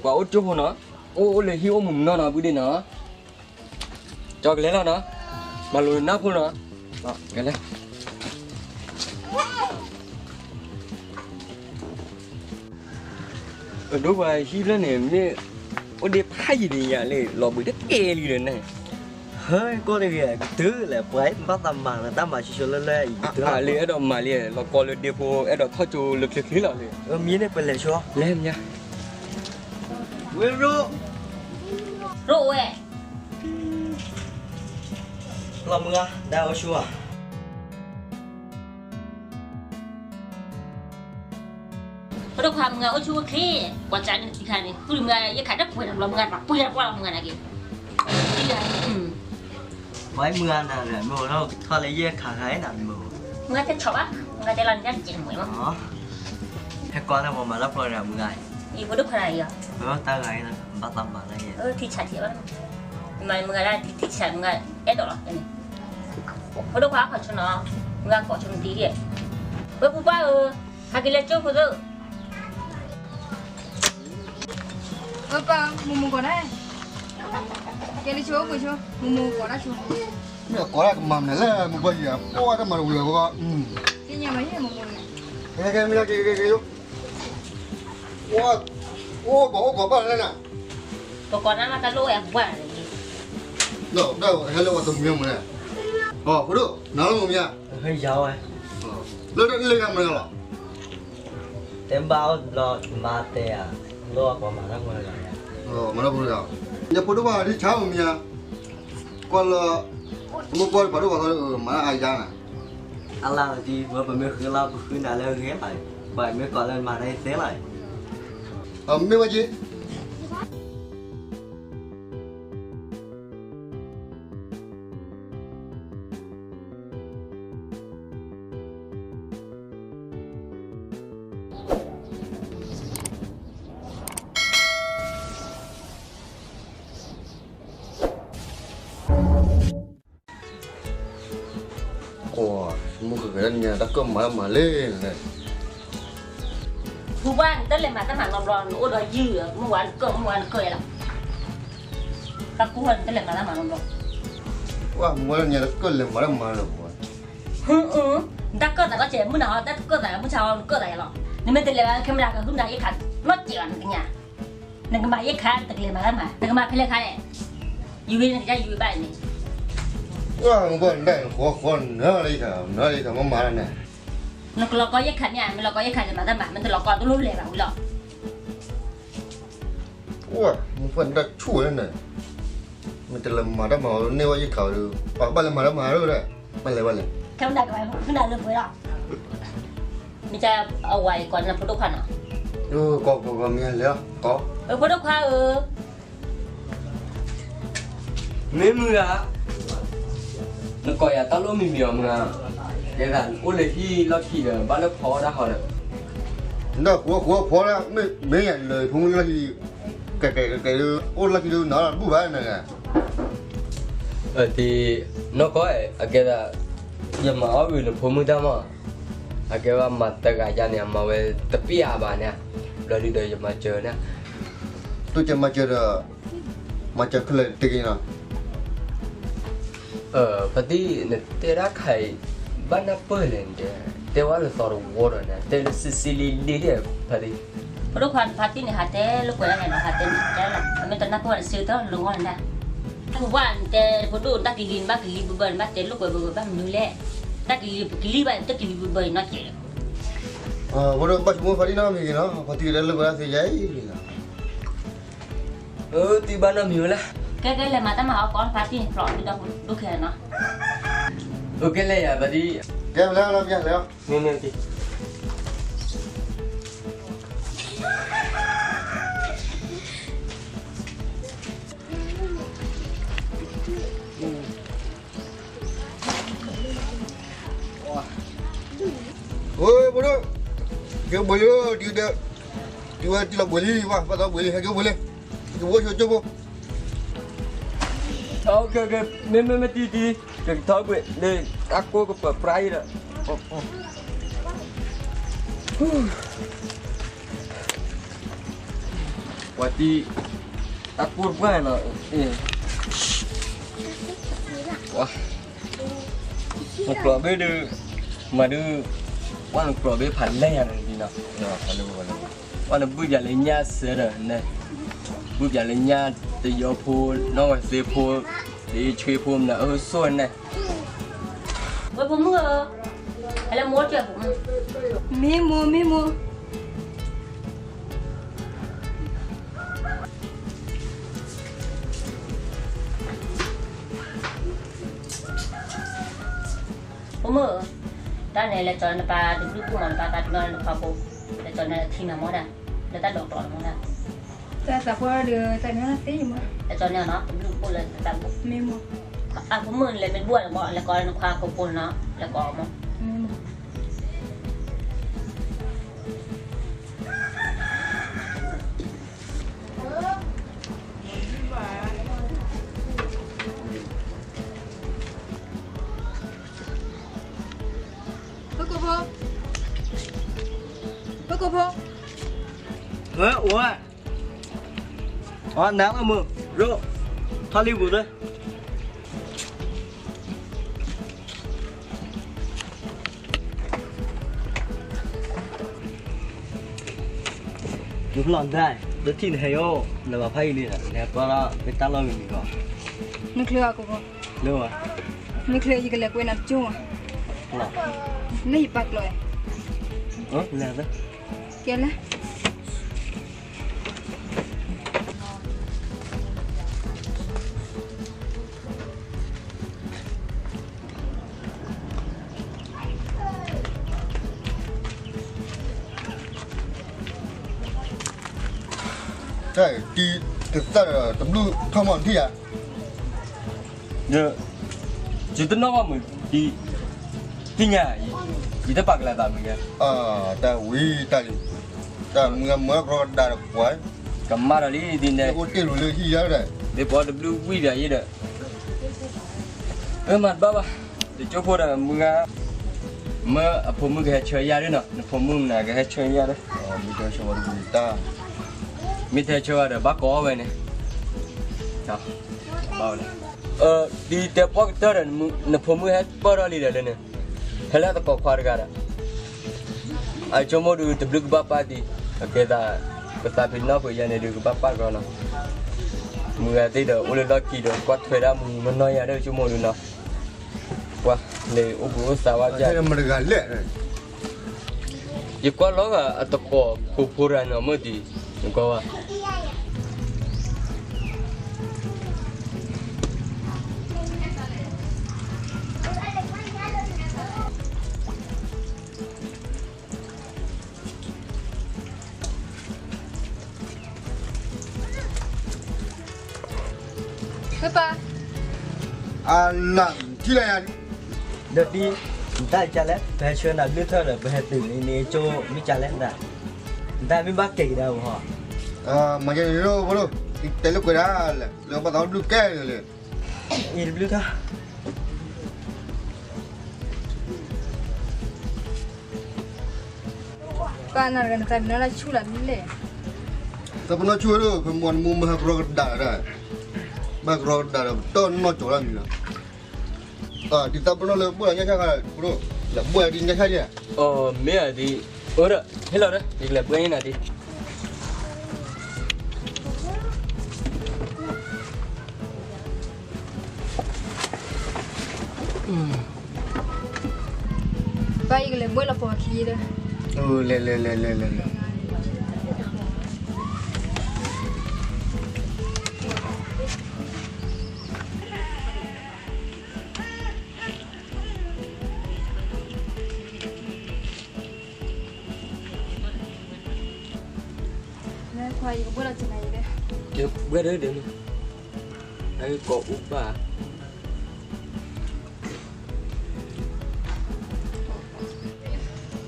ပှၤအိၣ်ကၠိဖိနီၤ, အိၣ်အိၣ်လၢဟံၣ်အိၣ်မုာ်မုာ်နီၢ်နီၤ ပုၢ်ဒ့နီၤ, ကၠီကလဲၤလီၤနီၤ, မၤလိနၢ်ဖိနီၤ, ကလဲၤ အဒိပှၤဟံၣ်ဖျၢၣ်န့ၣ် မ့ၢ်အိၣ်ဒ့ဖးယံာ်ဒံးယၤလံ လီၤဘှံးတကဲလံဒီးန့ၣ်, ဟဲကီၢ်တဂ့ၤ ကတုၤလဲၣ် ပှၤဘၣ်သးမၤလၢတၢ်မၤဆိဆိလၢလၢအံၤ လၢအဲၣ်ဒိးမၤလံ လီၤကီလၢဒ့ဖိ အဲၣ်ဒိးထီၣ်ကၠိလၢချ့ချ့လီၤလံ, မ့ၢ်န့ၣ်ပလဲၤဆိ လဲၤမး, ဝဲရိၣ်, ရိၣ်ဝဲ လီၤမုၢ်ဂၤ ဒၣ်အိၣ်ဆူၣ်ဧါ. ပဒိၣ်ခွါမုၢ်ဂၤအိၣ်ဆူၣ်အိၣ်ချ့, ကွၢ်စးန့ၣ်သံခါန့ၣ် ဃုမုၢ်ဂၤ ယခးတပှဲၤတဘျီမုၢ်ဂၤ ပှဲၤတပှဲၤလီၤမုၢ်ဂၤနာ်က့ၤ, ပှၤမုၢ်ဂၤနၤဒီး မ့ၢ်အိၣ်ထီၣ်ကထီၣ်လၢယဲၢ်ခါခါအံၤနၤမ့ၢ်အိၣ်, မုၢ်ဂၤတဲဆီၣ်ဘၣ်, မုၢ်ဂၤတဲလီၤန့ၣ်တကဲးမ့ၢ်မး, ဟဲကွၢ်လၢပှၤမၤတၢ်ဖျီတဂၤမုၢ်ဂၤအံၤ, အံၤပဒိၣ်ခွါတဂၤအံၤ, တၢ်ဂၤအံၤ ဘၣ်သးမၤလၢယဲၢ်, ထံဆးထံဘၣ်, မုၢ်ဂၤလၢထံဆးမုၢ်ဂၤအဲၣ်ဒိးလီၤ, ပဒိၣ်ခွါခီၣ်ဆိနီၤ, မုၢ်ဂၤကိးဆိမတံၤဒံး, ဝဲပူၤပၢ်ဧၢ, ဟဲက့ၤလၢကၠိဖိသၢ အပၢ်, မိၢ်မိၢ်ကိးဒၣ်, ကဲလၢဆိကွံာ်ဆိ, မိၢ်မိၢ်ကိးဒၣ်ဆိ, မ့ၢ်ကိးဒၣ်ကမၤမနုၤလဲၣ် မိၢ်ပှၢ်ယၤ, ပှၤတၢ်မၤတဝံၤလီၤဘၣ်, သ့ၣ်ညါဘၣ်ယဲၢ်မိၢ်မိၢ်န့ၣ်, ကဲကဲမ့ၢ်ကဲကဲကဲကဲယိ အိၣ်ကီးအိၣ်ကီးဘၣ်လဲၣ်နၤ, ပကိးနၤမးတၢ်လိၣ်ဝဲအပှၢ်န့ၣ်, ဒီးဟဲလၢပှၤတမံၤမ့ၢ်န့ၣ်, ဖိဒိၣ် နၤလၢမ့ၢ်မ့ၢ်ဧါ, လၢတၢ်လၢဂၤမ့ၢ်လီၤ, တဲဘၣ်အိၣ်ဘျီမၤတဲဧါ, လိၣ်အကိးမၤတၢ်ဖိတဂၤ, မၤတၢ်ဖိတဂၤ, ယဖိဒိၣ်ဘၣ်ဒ်ဆါမ့ၢ်ဧါ, ကွၢ်လၢ မိၢ်ပှၢ်ပှၤဒိၣ်ပှၤသီမၤတၢ်အါယါနၤ, အလါဒ်ဝဲပမ့ၢ်ဃုလီၤပဃုနၤလၢဂ့ၤဘၣ်, ပှၤမ့ၢ်ကိးလၢမၤတၢ်အသဲလီၤ, မ့ၢ်ဝဲက့ ကိးမုၢ်ကဂဲၤဒၣ်ညါ တၢ်ကၢၢ်မၤတၢ်မၤလဲၣ်န့ၣ်, ဖုဘၣ်နတလဲၤမၤတၢ်မၤနီတဘျီ နအိၣ်ဒီးယုၢ် မုၢ်ဝါနကၢၢ် မုၢ်ဝါနကၢၢ်ယဲလီၤ, တၢ်ကူၣ်ဟဲနတလဲၤမၤတၢ်မၤနီတဘျီ, ဝဲမုၢ်ဝါညါတကၢၢ်လဲၤမၤတၢ်မၤလၢပှၤ, နတၢ်ကၢၢ်သးလီၤကဲး မုၢ်နၤဟီ တၢ်ကၢၢ်သးမုၢ်ဆါဟီ နကၢၢ်သးယဲလီၤ, နမ့ၢ်တလဲၤဘၣ် camera ကဟုၣ်နၤယဲၢ်ခါ နီၢ်ကဲးဘၣ်နကညါ, နကမၤယဲၢ်ခါ တကလဲၤမၤတၢ်မၤ နကမၤဖဲလဲၣ်ခါလဲၣ်, ယူၤဝံၤနကယါယူၤဝံၤဘၣ်န့ၣ်, ဝဲမုၢ်ဘၣ်နတၢ်ဃီဃီနၢလၢယခါ နၢလၢယခါမၤမၤလၢန့ၣ်, နကလီၤကီယဲၢ်ခါမ့ၢ် မ့ၢ်လီၤကီယဲၢ်ခါလဲၤမၤတၢ်မၤ မ့ၢ်တလီၤကီတလိၣ်လဲၤဘၣ်ဝံၤလီၤ, ဝဲမုၢ်ဘၣ်နတၢ်ဆူၣ်ဝဲန့ၣ်, မ့ၢ်တလဲၤမၤတၢ်မၤအီၤန့ၢ်ဝဲယဲၢ်ခါဝဲဒီး ပှၤကဘၣ်လဲၤမၤတၢ်မၤလၢဒီး ဘၣ်လဲၤဘၣ်လဲၤ, ခဲမုၢ်နၤကဘၣ်ဖုနၤလၢပှဲၤလီၤ, မ့ၢ်ကအဝဲကိးနၤဖိဒိၣ်ခွါနီၤ, ကိးကိးကိးမ့ၢ်လဲၤလီၤ ကိး, ဖိဒိၣ်ခွါဧၢ မ့ၢ်မုၢ်ဧါ, နကိးယၤတၢ်လိၣ်မံၤမံၤအီၤမုၢ်ဧါ, ယဲဒၣ်အိၣ်လၢဟံၣ်လီၢ်ခံဒီး ဘၣ်လၢဖီတၢ်ဟီဒီး, နဒၣ်ဃိဃိဖီဒၣ် မ့ၢ်ယၤလၢဖိမုၣ်လၢဟံၣ်, ကဲကဲကဲကဲ အိၣ်လၢခံဒုးနၤလီၤတဘူၣ်ဘၣ်နဂၤ, အတံၤ, နီၢ်ကီၢ်, အကဲဒၣ်, ယမၤအီၣ်ဂ့ၤနဖိမုၣ်တၢ်မး, အကဲဝဲမၤတဂၤယါန့ၣ် အမၤဝဲတပျၢ်ဘၣ်န့ၣ်, ဘျီဒုဒီးယမၤစၢၤန့ၣ်, တိစၢၤမၤစၢၤဒီး မၤစၢၤခဲလၢာ်တက့ၢ်နီၤ, ဖါတံၢ် နတဲဒၣ်ခါအံၤ, ဘၣ်နၢ်ပၢၢ်လဲၣ်နတဲ, တဲဝဲလၢသီတဝီဒီးန့ၣ် တဲလၢစံစံလံလံဒၣ် ဖါတံၢ်, ဖိဒိၣ်ခွါနဖါတံၢ်န့ၣ် ဟးတဲလိာ်ကွဲဒၣ်န့ၣ်ဒီး ဟးတဲန့ၣ်တဲလီၤ အမ့ၢ်တနၢ်ပၢၢ်ဝဲန့ၣ် စံးတၢ်လီၤဂီၢ်န့ၣ်ဒၣ်, ဖိဘၣ်နတဲ ဖိဒိၣ်တၢ်ကလံၤနဘၣ်ကလံၤဘၢဘၢ နဘၣ်တဲလိာ်ကွဲဘၢဘၢဘၣ်မနုၤလဲၣ်, တၢ်ကလံၤပကလံၤဘၣ် တၢ်ကလံၤဘၢဘၢအံၤနီၢ်ကဲးလီၤ, ဖိဒိၣ်ဘၣ်ဆိကမိၣ်ဖါတံၢ်နီတမံၤဂ့ၤနီၤ ဖါတံၢ်ကတဲလိာ်ကွဲဒၣ်သ့ယါအံၤလီၤ အၢ တံၢ်ဘၣ်နီတမံၤဝဲလဲၣ်, ကဲကဲ လဲၤမၤတၢ်မၤဟီကိးဖါတံၢ်န့ၣ် ဖျိးဒုဒီးဒိၣ်ခဲနီၤ, အၢ ကဲလဲၣ်ယၤဖါတံၢ်, ကဲလဲၣ်လီၤ မ့ၢ်လဲၣ်, မ့ၢ်မ့ၢ်တံၢ်, ဖိဒိၣ်, က့ၤဘှံးလံ, တံၢ်ဝဲတံၢ်လီၤဘှံးလံ, ဘၣ်သီဘှံးလံ ဟဲက့ၤဘှံးလံ, က့ၤဘှံးဆိကၠိဖိ, မ့ၢ်မ့ၢ်မ့ၢ်တံၢ်တံၢ်, ကထီဘှံးလံ, တၢ်ကိၢ်ကပၢၤပြါအံၤဒီး, ပှၤတံၢ်, တၢ်ကိၢ်တပှၢ်နီၤ, နကျိးဘ့ၣ်ဒုး, မၤဒုး, ပှၤနကျိးဘ့ၣ်ဖးလဲၢ်ယၤန့ၣ်ဒ်နီၤ, ပှၤနဘုၣ်ယၤလၢညၣ်စဲဒီးန့ၣ်, ဘုၣ်ယၤလၢညၣ်တယီဖိ, နီၢ်ဝဲသ့ၣ်ဖိ, လၢဆှ့ဖိမနုၤအၢဆိၣ်န့ၣ်, ဝဲဖိမုၣ်ဧၢ, ဟဲလၢမိၢ်တၢ်ဖိမုၣ်, မ့ၢ်မိၢ်မ့ၢ်မိၢ် ဖိမုၣ်ဧၢ, တၢ်န့ၣ်လဲၤကၠီၤနပၢ်တဘျုးကိၣ်မး နပၢ်သးကညီၤလၢနခွါဖိ, လဲၤကၠီၤန့ၣ်အထံမးမီၢ်ဒၣ်, လၢတၢ်ဒိးကျိးန့ၣ်မီၢ်ဒၣ်, တၢ်သးပှၢ်ဒီးတၢ်ညီသ့မး, လဲၤကၠီၤန့ၣ်နီၤ တဘျုးကိၣ်လၢတၢ်ဘိ, မ့ၢ်မီၢ်, အဖိမုၣ်လဲၤမ့ၢ်တဘိၣ်န့ၣ်မီၢ် လဲၤကိးလၢနခွါကိးဖိနီၤ လဲၤကိးမီၢ် ဖိကိးဖိ, ဖိကိးဖိ, ဝဲအိၣ်ဝဲ, အနၢ်အမုၢ်, ရိ, ထီၣ်လံပူၤသၢ ကဲ ဖျီၣ်ဒၣ်, လၢထံၣ်နဟဲယိၣ်, နဘၣ်ဖးယံာ်လံ, နဟဲပၢၢ်လီၤ မ့ၢ်တၢ်လီၢ်မံၤမံၤဂီၢ်, နချုးအကဝီၤ, လၢဝဲ, နချုးယကလဲၤကွဲးနၤတကၠိၢ်မး, လၢယပာ်ကျိး, လဲၤ, ကဲလဲၣ်. တၢ်တံၤတသၣ်ဒီးတဘျုးထီၣ်မီၢ်ထံၣ်ဧါ, ယတနီၣ်ဘၣ်မုၢ်, တံၤညါ, ယတပာ်ကလဲၤသးမုၢ်ညါ, တၢ်ဝံၤတၢ်လံ, တၢ်မုၢ်ဂၤမုၢ်အကရီကဒါဒီးပှၤ, ကမၣ်ဒီးလံဒ်န့ၣ်, အိၣ်တ့ၢ်လူၤလၢဟံၣ်ယါဒီး, မ့ၢ်ပှၤတဘျုးဝံၣ်ဒီးယံၤဒီး, အၢမၤတဘၣ်ဘၣ်, ယကၠိဖိဒီးမုၢ်ဂၤ, မ့ၢ်အဖိမုၣ်ကဟဲဆှၢယၤဒီးနီၤ, နဖိမုၣ်မနုၤကဟဲဆှၢယၤဒီး, မ့ၢ်တဟဲဆှၢဝဲဒီး, မ့ၢ်တဟဲဆှၢဝဲဒီး ဘၣ်ကိးဝဲန့ၣ်, ဘၣ်ဝဲန့ၣ်, ဒ်တဲပှၢ်ကတၢၢ်ဒီး, နဖိမုၣ်ဟဲပၢၢ်ထီၣ်လံဒီးလၢန့ၣ်, ဟဲလၢသကိးခွါတဂၤဒီး အကၠိမိၢ်ဒုးတဘျုးကဘၣ်ပာ်တံၢ်, အကဲသး, ပသးဖံးနီၣ်ဖုးယၤန့ၣ်ဒုးကဘၣ်ပာ်ကရီနီၤ, မုၢ်ဂၤသ့ၣ်ဒီးအိၣ်လၢလီၢ်ခံဒီးကွၢ်ထွဲဒၣ်မုၢ်မနီၢ်ယၤဒီးကၠိမိၢ်ဒုးနီၤ, ပှၤလဲၤအိၣ်ဘူးအိၣ်သးဝဲ, ယကွၢ်လီၤဂာ်အသကိးခိၣ်ဖိတဂၤနီၤ မုၢ်တံၤ, နကွၢ်ဝဲ ပၢ်, အနၢ်ထံၣ်လၢယၤ, ဒီးတံၤ, နတၢ်ကလဲၣ် ပဟဲဆှၢနၤဘျုးထၢၣ်ဒီး ပဟဲတုၤန့ၣ်န့ၣ်ကၠိမ့ၢ်ကလဲၣ်နတၢ်, နတၢ်မ့ၢ်ဘၣ်ကဲကဒါအီၤ, မၤကဲန့ၣ်ဖိဒိၣ်, တဲလၢကွဲးဒၣ်လဲၣ် လၢဘၣ်သးဘျုးကဲန့ၣ်လဲၣ်, အံၤတဘျုးထၢၣ် ပၢ်နၤတဂၤနသးပ့ၤနီၣ်လၢဆူၣ်လီၤလဲၣ်, သးပ့ၤနီၣ်ဆူၣ်ဝဲဒီး ဖဲမုၢ်နမူမဟါကရီကဒါဒီး, ဘၣ်ကရီကဒါဒီး ပတီၢ်နီၢ်ကၠီၤလၢမံၤလီၤ, ဒ်သးပ့ၤနီၣ်လၢဘှဲၣ်လီၤညၣ်ဆၣ်ခါ, လၢဘှဲၣ်ဒ်ညၣ်ဆၣ်ယဲ, အမ့ၢ်ဧါဒ်, အိၣ်ဒီး ဟ့ၣ်လီၤဒီး ယကလဲၤဘှဲၣ်န့ၢ်နၤဒ် ပၢ်ယကလဲၤဘှဲၣ်လီၤပိာ်ခံဒီး, လဲၤလဲၤလဲၤလဲၤလဲၤလဲၤ, ခွါယကဘှဲၣ်လီၤတနၤအံၤဒီး, ယဘှဲၣ်ဒီးဒ်န့ၣ်, အကကိးအိၣ်ဘၣ်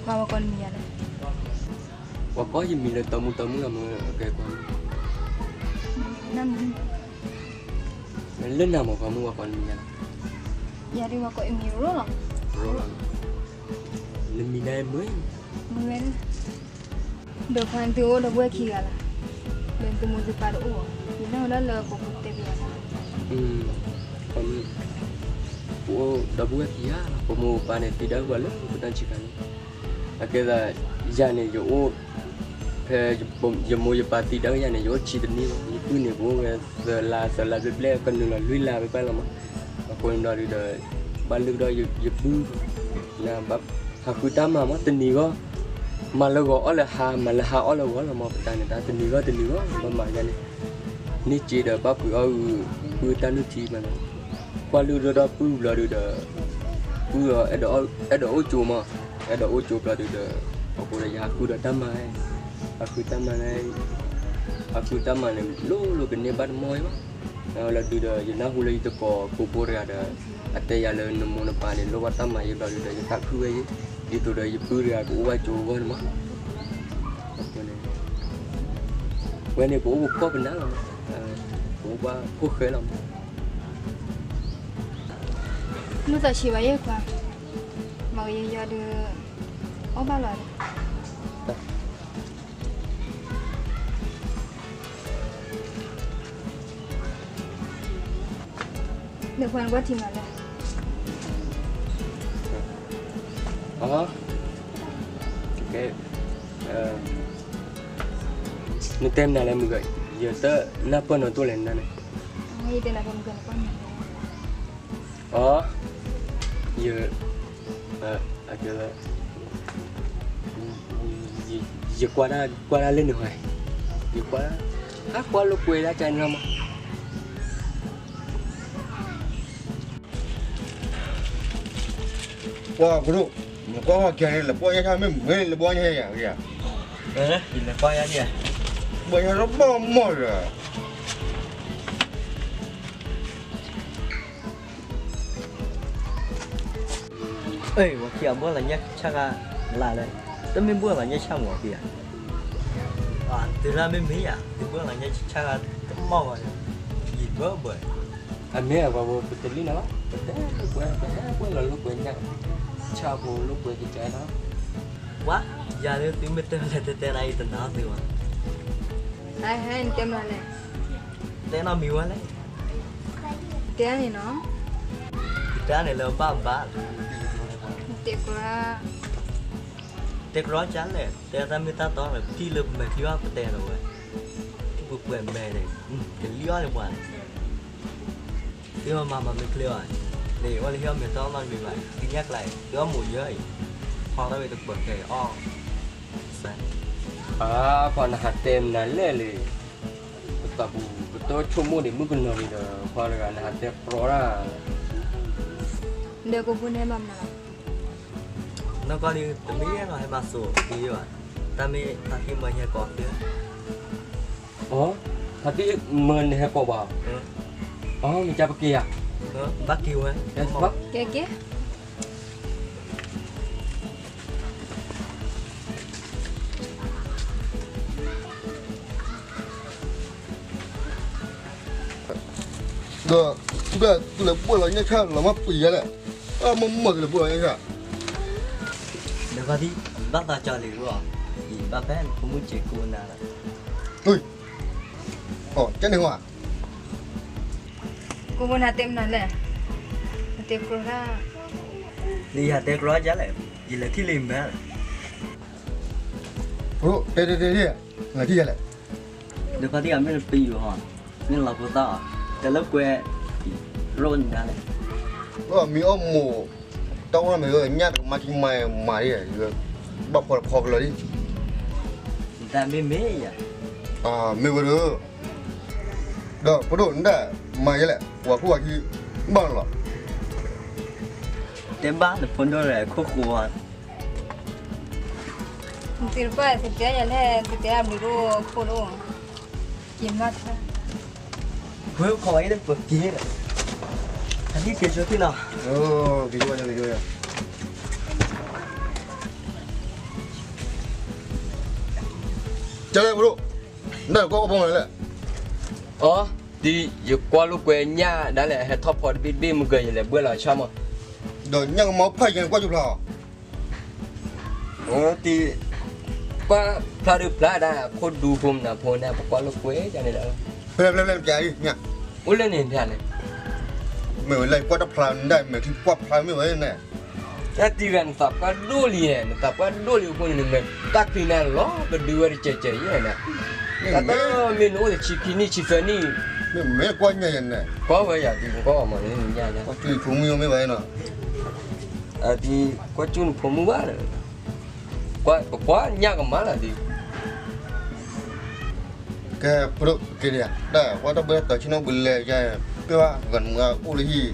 ပှၤဝဲကိးနမံၤယၤလဲၣ်, ပှၤကိးယမံၤလၢတမူတမူလီၤမ့ၢ်အကဲကိး, လၢနၤမ့ၢ်ပှၤမုၣ်ပှၤကိးနမံၤယၤလဲၣ်, ယၤဒ်ပှၤကိးအမံၤရိလီၤ, ရိလီၤ, နမံၤနၤမ့ၢ်, မ့ၢ်ဝဲဒၣ် ဒီးပှၤသုအိၣ်ဒီပုၢ်ဝဲၢ်ခံဂၤလီၤ, ဒီးသုမိၢ်သုပၢ်တအိၣ်ဘၣ်, ယနၢ်ဝဲဒၣ်လၢကီၢ်ပူၤတဲပယီၤ, ပအိၣ်ဒီပုၢ်ဝဲၢ်ခံဂၤလီၤ, ပမိၢ်ပပၢ်န့ၣ်သံဒၣ်ဝဲလၢပတၢ်ဆံးခါန့ၣ်, အကဲသး, ယၤန့ၣ်ယအိၣ်, ဖဲယမိၢ်ယပၢ်သံဒၣ်ယၤန့ၣ် ယအိၣ်ဆံးတနံၣ်ဘၣ်, ယပုၢ်န့ၣ် ပအိၣ်ဝဲသၢလါ သၢလါဘျဲၣ်ဘျဲၣ် ကနုာ်လီၤလွံၢ်လါဖဲပၢ်လီၤမး, အဃိန့ၣ်ဒီးဒုးဒီး, ဘၣ်လုၢ်ဒီးယပုၢ်, နဘၣ်ဟးဃုတၢ်မၤမး တနံၤဂီၢ်, မၤလၢဂီၤအီၣ်လၢဟါ မၤလၢဟါအီၣ်လၢဂီၤလီၤမး ပတၢ်န့ၣ်တၢ်တနံၤဂီၢ်တနံၤဂီၢ် ဘၣ်မၤယၤန့ၣ်, န့ၢ်စ့ဒီးဘၣ်ပှ့ၤအီၣ်ဂုာ်, ပုၢ်တၢ်နုၢ်ထံမးနီၤ, ကွၢ်လုၢ်ဒီးဒီပုၢ်ဘျီဒုးဒီး, ပုၢ်အီၤ, အဲၣ်ဒိးအိၣ်ကၠိမး, အဲၣ်ဒိးအိၣ်ကၠိဘျီဒုးဒီး, အဃိဒီးယဟးဃုဒီးတၢ်မၤ, ဟးဃုတၢ်မၤန့ၣ်, ဟးဃုတၢ်မၤန့ၣ် လိၤလိၤကန့ၢ်ဘၣ်တမီၢ်ဘၣ်, လၢဒုးဒီးယနၢ်ဟူလၢယတကိးကိးဘိတဂၤဒီး, အတဲယၤလၢနမိၢ်နပၢ်န့ၣ် လိၣ်ဘၣ်တၢ်မၤယဲဘျီဒုးဒီး ယသးခုဝဲယဲ, ဒ်သိးဒီးယပုၢ်တဂၤကအိၣ်ဘၣ်ကၠိအဂီၢ်န့ၣ်မး, အဃိန့ၣ်, ဝဲန့ၣ်ပအိၣ်ပကီၢ်ပနၢ်လီၤမး, ပအိၣ်ဘၣ်ခိၣ်ဃဲလီၤမး, မုၢ်သးဆံးဘၣ်ယဲခွါ, မၤကယီယီဒုး, အီၣ်ဘၣ်လီၤ, ဒီးပှၤနကွၢ်ထံမးလဲၣ်, အ, ကဲ, အ, နတဲမနုၤလဲၣ်မုၢ်ဂၤ, ယတနၢ်ပၢၢ်နၤတအိၣ်လဲၣ်နၤန့ၣ်. အီ, ယ, ယကွၢ်, ကွၢ်ဒၣ်လၢနဟါ, ယကွၢ်, ဟးကွၢ်လိာ်ကွဲဒၣ်ကန့ၣ်လီၤမး. ပှၤကရူၢ်, နကွၢ်ဝဲကဲန့ၣ် လဲၤပှီၢ်ညါဆၣ်မ့ၢ်မ့ၢ်လဲၤပှီၢ်ညါယၤ, လဲၤပှီၢ်ညါန့ၣ်, ပှီၢ်ညါလၢဘၣ်မီၢ်လၢ အ့ၣ်, ဝဲခံဂၤဘှီၣ်လီၤညါဆၣ်ဂၤလၢ်လၢ်, တမ့ၢ်ဘှီၣ်လီၤညါဆၣ်မီၤခံဂၤ, တုၤလၢမ့မ့ၢ်ယၤ သုဘှီၣ်လီၤညါဆၣ်ဂၤတမီၢ်ဘၣ်, ယံာ်ဘၢဘၢ, အမ့ၢ်အပှၤဖိပတလံၣ်နီၤ, ပတဲလိာ်ကွဲ, ပဟဲကွဲလီၤလိာ်ကွဲညၣ်, ဆၣ်ဖိလိာ်ကွဲကကဲနီၤ, ပှၤ, ယၤလၢသုမ့ၢ်တဲလဲၤတဲတဲဒၣ်အံၤတနာ်သုဘၣ်, ဟဲဟဲနတဲမနုၤလဲၣ်, တဲနီတမံၤဝဲလဲၣ် တဲန့ၣ်နီၤ, တဲန့ၣ်လၢဘၣ်ဘၣ်, တဲကြ, တဲကြကလဲၣ်, တဲတၢ်မ့ၢ်တၢ်တီလၢ ထံၣ်လၢပမဲာ်ချံအီၤပတဲလီၤဝဲ, ထံၣ်ပှဲၤပှဲၤမဲာ်န့ၣ်, ကလံၣ်အီၤန့ၣ်ပှၤန့ၣ်, သုမၤမၤမ့ၢ်ချ့အီၤ, န့ၣ်ဝဲလၢဟံၣ်အီၣ်မ့ၤတီနီတမံၤဘၣ်, သုညၣ်ကျါအံၤ သုအီၣ်မိာ်ယၢအံၤ, ဖီထီၣ်ဝဲတပၢၤခဲအံၤအီၣ် စဲး, အပှၤနဟးတဲမနုၤလဲၣ်လံ, ပသးပူၤပတဆိကမိၣ်ဒံးမုၣ်ကနီၤဒံးဒီး ပှၤတဂၤနဟးတဲကြီတၢ်, ဒီးကိးပူၤန့ၣ်မၤမနုၤလီၤ, နီၢ်ကီၢ်ဒ်တမ့ၢ်လီၤဟဲမၤစိာ်ဒ်ဘၣ်, တၢ်မ့ၢ်ဖါတံၢ်မၢနဟဲကိးသ့, အီ, ဖါတံၢ်မၢနဟဲကိးဘၣ်, အီ မ့ၢ်ကပက့ၤဧါ, ဘၣ်က့ၤဝဲ, ကဲက့ၤ ဒီး, ဒီးသုလဲၤဘှီၣ်လီၤညၣ်ဆၣ်လီၤမၢ်ပှံၤယဲလဲၣ်, အမ့ၢ်မၢသုလဲၤဘှီၣ်လီၤညၣ်ဆၣ်, ဒီးဖါတံၢ်, ဘၣ်သးကၢလံၤလီၤ, ယဘၣ်ဖဲနဖိမုၣ်စ့ၢ်ကီးနၤလီၤ, အီ, ကဲန့ၣ်ဝဲ ကိးပူၤနတဲမနုၤလဲၣ်, နတဲကြီတၢ်, လၢယတဲကြီဒ်လဲၣ်, ယလဲၤထံၣ်လံမဲာ်, တဲတဲတဲ, နထံၣ်ယဲလဲၣ်, ဒီးဖါတံၢ်ဧၢ မ့ၢ်နပံၤအီၤ, မ့ၢ်နလီၤဖိသၣ်အီၤ, တဲလၢကွဲ, ရိၣ်နဒါလဲၣ်, မ့ၢ်အီၣ်မိာ်, တၢ်အိၣ်မ့ၢ် ညၣ်တကမါထံမါမၤဒ်, ဘၣ်ဖီတဖီကလၢာ်ဒ်, နတၢ်မ့ၢ်မ့ၢ်ယၤ, မ့ၢ်ဝဲဒီး ဒီးပဒိၣ်နဒၣ်မၤယဲလဲၣ်, ပှၤခိၣ်ပှၤခံ, ဘၣ်လီၤ, တဲဘၣ်နဖိဒိၣ်ဒီးခိၣ်ဃိဧါ, သုတပၢ်သုတဲယၤလဲၣ်, သုတဲအဘျုးဒိၣ်ခိၣ်ဒိၣ်, က့ၤမၤထါ, ဝဲခိးဝဲအံၤလၢပက့ၤဒီး, အဒ်က့ၤဆိသ့ၣ်နီၤ, က့ၤဆိ, ကလဲၣ်ပဒိၣ်, နဒၣ်ကွၢ်အိၣ်ဖီမနုၤလဲၣ်, အီ, ဒ်ယကွၢ်လိာ်ကွဲညၣ်ဒၣ်လဲာ် ဟဲထီၣ်ဖီတဘ့ၣ်ဘ့ၣ်မုၢ်ဂၢၤ ယလဲၤဘှီၣ်လီၤဆၣ်မး, ဒီးညၣ်ကမီၤဖးယဲၢ်ကွၢ်ကၠူဖျါအီၤ တံၤ, ကွၢ်ဖျါဒုးဖျါဒၣ် ခိၣ်ဒူဖိမနုၤဖိန့ၣ် ပကွၢ်လိာ်ကွဲဒ်န့ၣ်လီၤ, ဖဲဖဲဖဲပျးဒ်ညၣ်, အိၣ်လၢန့ၣ်ဖဲလဲၣ်, မ့ၢ်ဝဲလၢကွၢ်တဖျါန့ၣ်ဒၣ် မဲာ်ချံကွၢ်ဖျါမ့ၢ်ဝဲန့ၣ်, တၢ်တံၤဂၤ နသးပှၢ်ဒိၣ်လံ, နသးပှၢ်ဒိၣ်လံအဃိန့ၣ် နမဲာ်တၢ်ချံန့ၣ်လီၤ ကဒုဝဲတစဲးစဲးယဲၢ်န့ၣ်, တၢ်တမ့ၢ်နအိၣ်တဆံခံနံၣ်ဆံသၢနံၣ်, မ့ၢ်ကွၢ်ညၣ်ယဲၢ်န့ၣ်, ကွၢ်ဝဲယၤတံၤပကွၢ်အီၤမးန့ၣ်ညၣ်, ကွၢ်ကၠူနဖိမုၣ်မ့ၢ်ဝဲန့ၣ်, အတံၤ, ကွၢ်ကၠူနဖိမုၣ်ဘၣ်ဒီး, ပကွၢ်ညၣ်ကမၤလၢတံၤ, ကဲပဒိၣ်က့ၤဒံး, တၢ်ကွၢ်တၢ်ဘၢတၢ်ဆ့ၣ်နီၤဘုးလဲၤယါ, ပ့ၢ်ဘၣ်ဂၤနမုၢ်အိၣ်လၢဟံၣ်,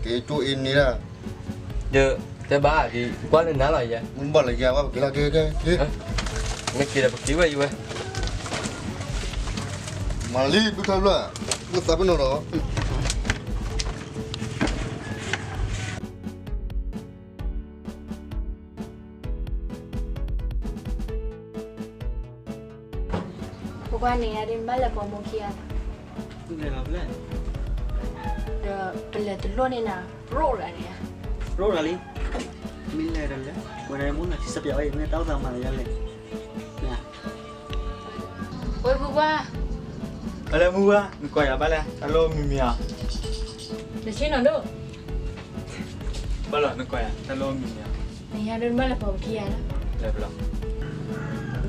က့ၤကၠိအ့န့ၣ်ဒၣ်, ဒီး, တဲဘၣ်ဒံး ကွၢ်လၢနၤလီၤယဲ, မ့ၢ်ဘၣ်လၢယၤဘၣ်ပက့ၤလီၤက့ၤက့ၤက့ၤ, နက့ၤဒီးပက့ၤဝဲအံၤဝဲ, မၤလံဒူၣ်ထီၣ်ဘျၢၣ်, မ့ၢ်သးပ့ၤနီၣ်ဒီး ပကွၢ်န့ၣ်ယၤဒ်မ့ၢ်ဘၣ်လဲၤပိာ်မုၣ်ခံဂၤ, ဒီးပလဲၤတလိၣ်န့ၢ်နၤ, ရိၣ်လၢန့ၣ်ဧါ, ရိၣ်လၢလံ, မ့ၢ်လဲၤဒီးလဲၤ, ဝဲဒၣ်မ့ၢ်နထံၣ်စပျးဝဲအံၤ မ့ၢ်တၢ်အိၣ်သးမၤလၢယလဲၣ်, ဝဲမုၢ်ဝါ, အလၢမုၢ်ဝါ နကိးယၤဘၣ်လဲၣ် တၢ်လိၣ်မံၤမံၤဧါ, တဆ့ၣ်နီၤဒိၣ် ဘၣ်လီၤ နကိးယၤ တၢ်လိၣ်မံၤမံၤဧါ, နဟဲဒိးနဘၣ်လဲၤပိာ်ပခံဂၤလီၤ, လဲၤဘၣ်လီ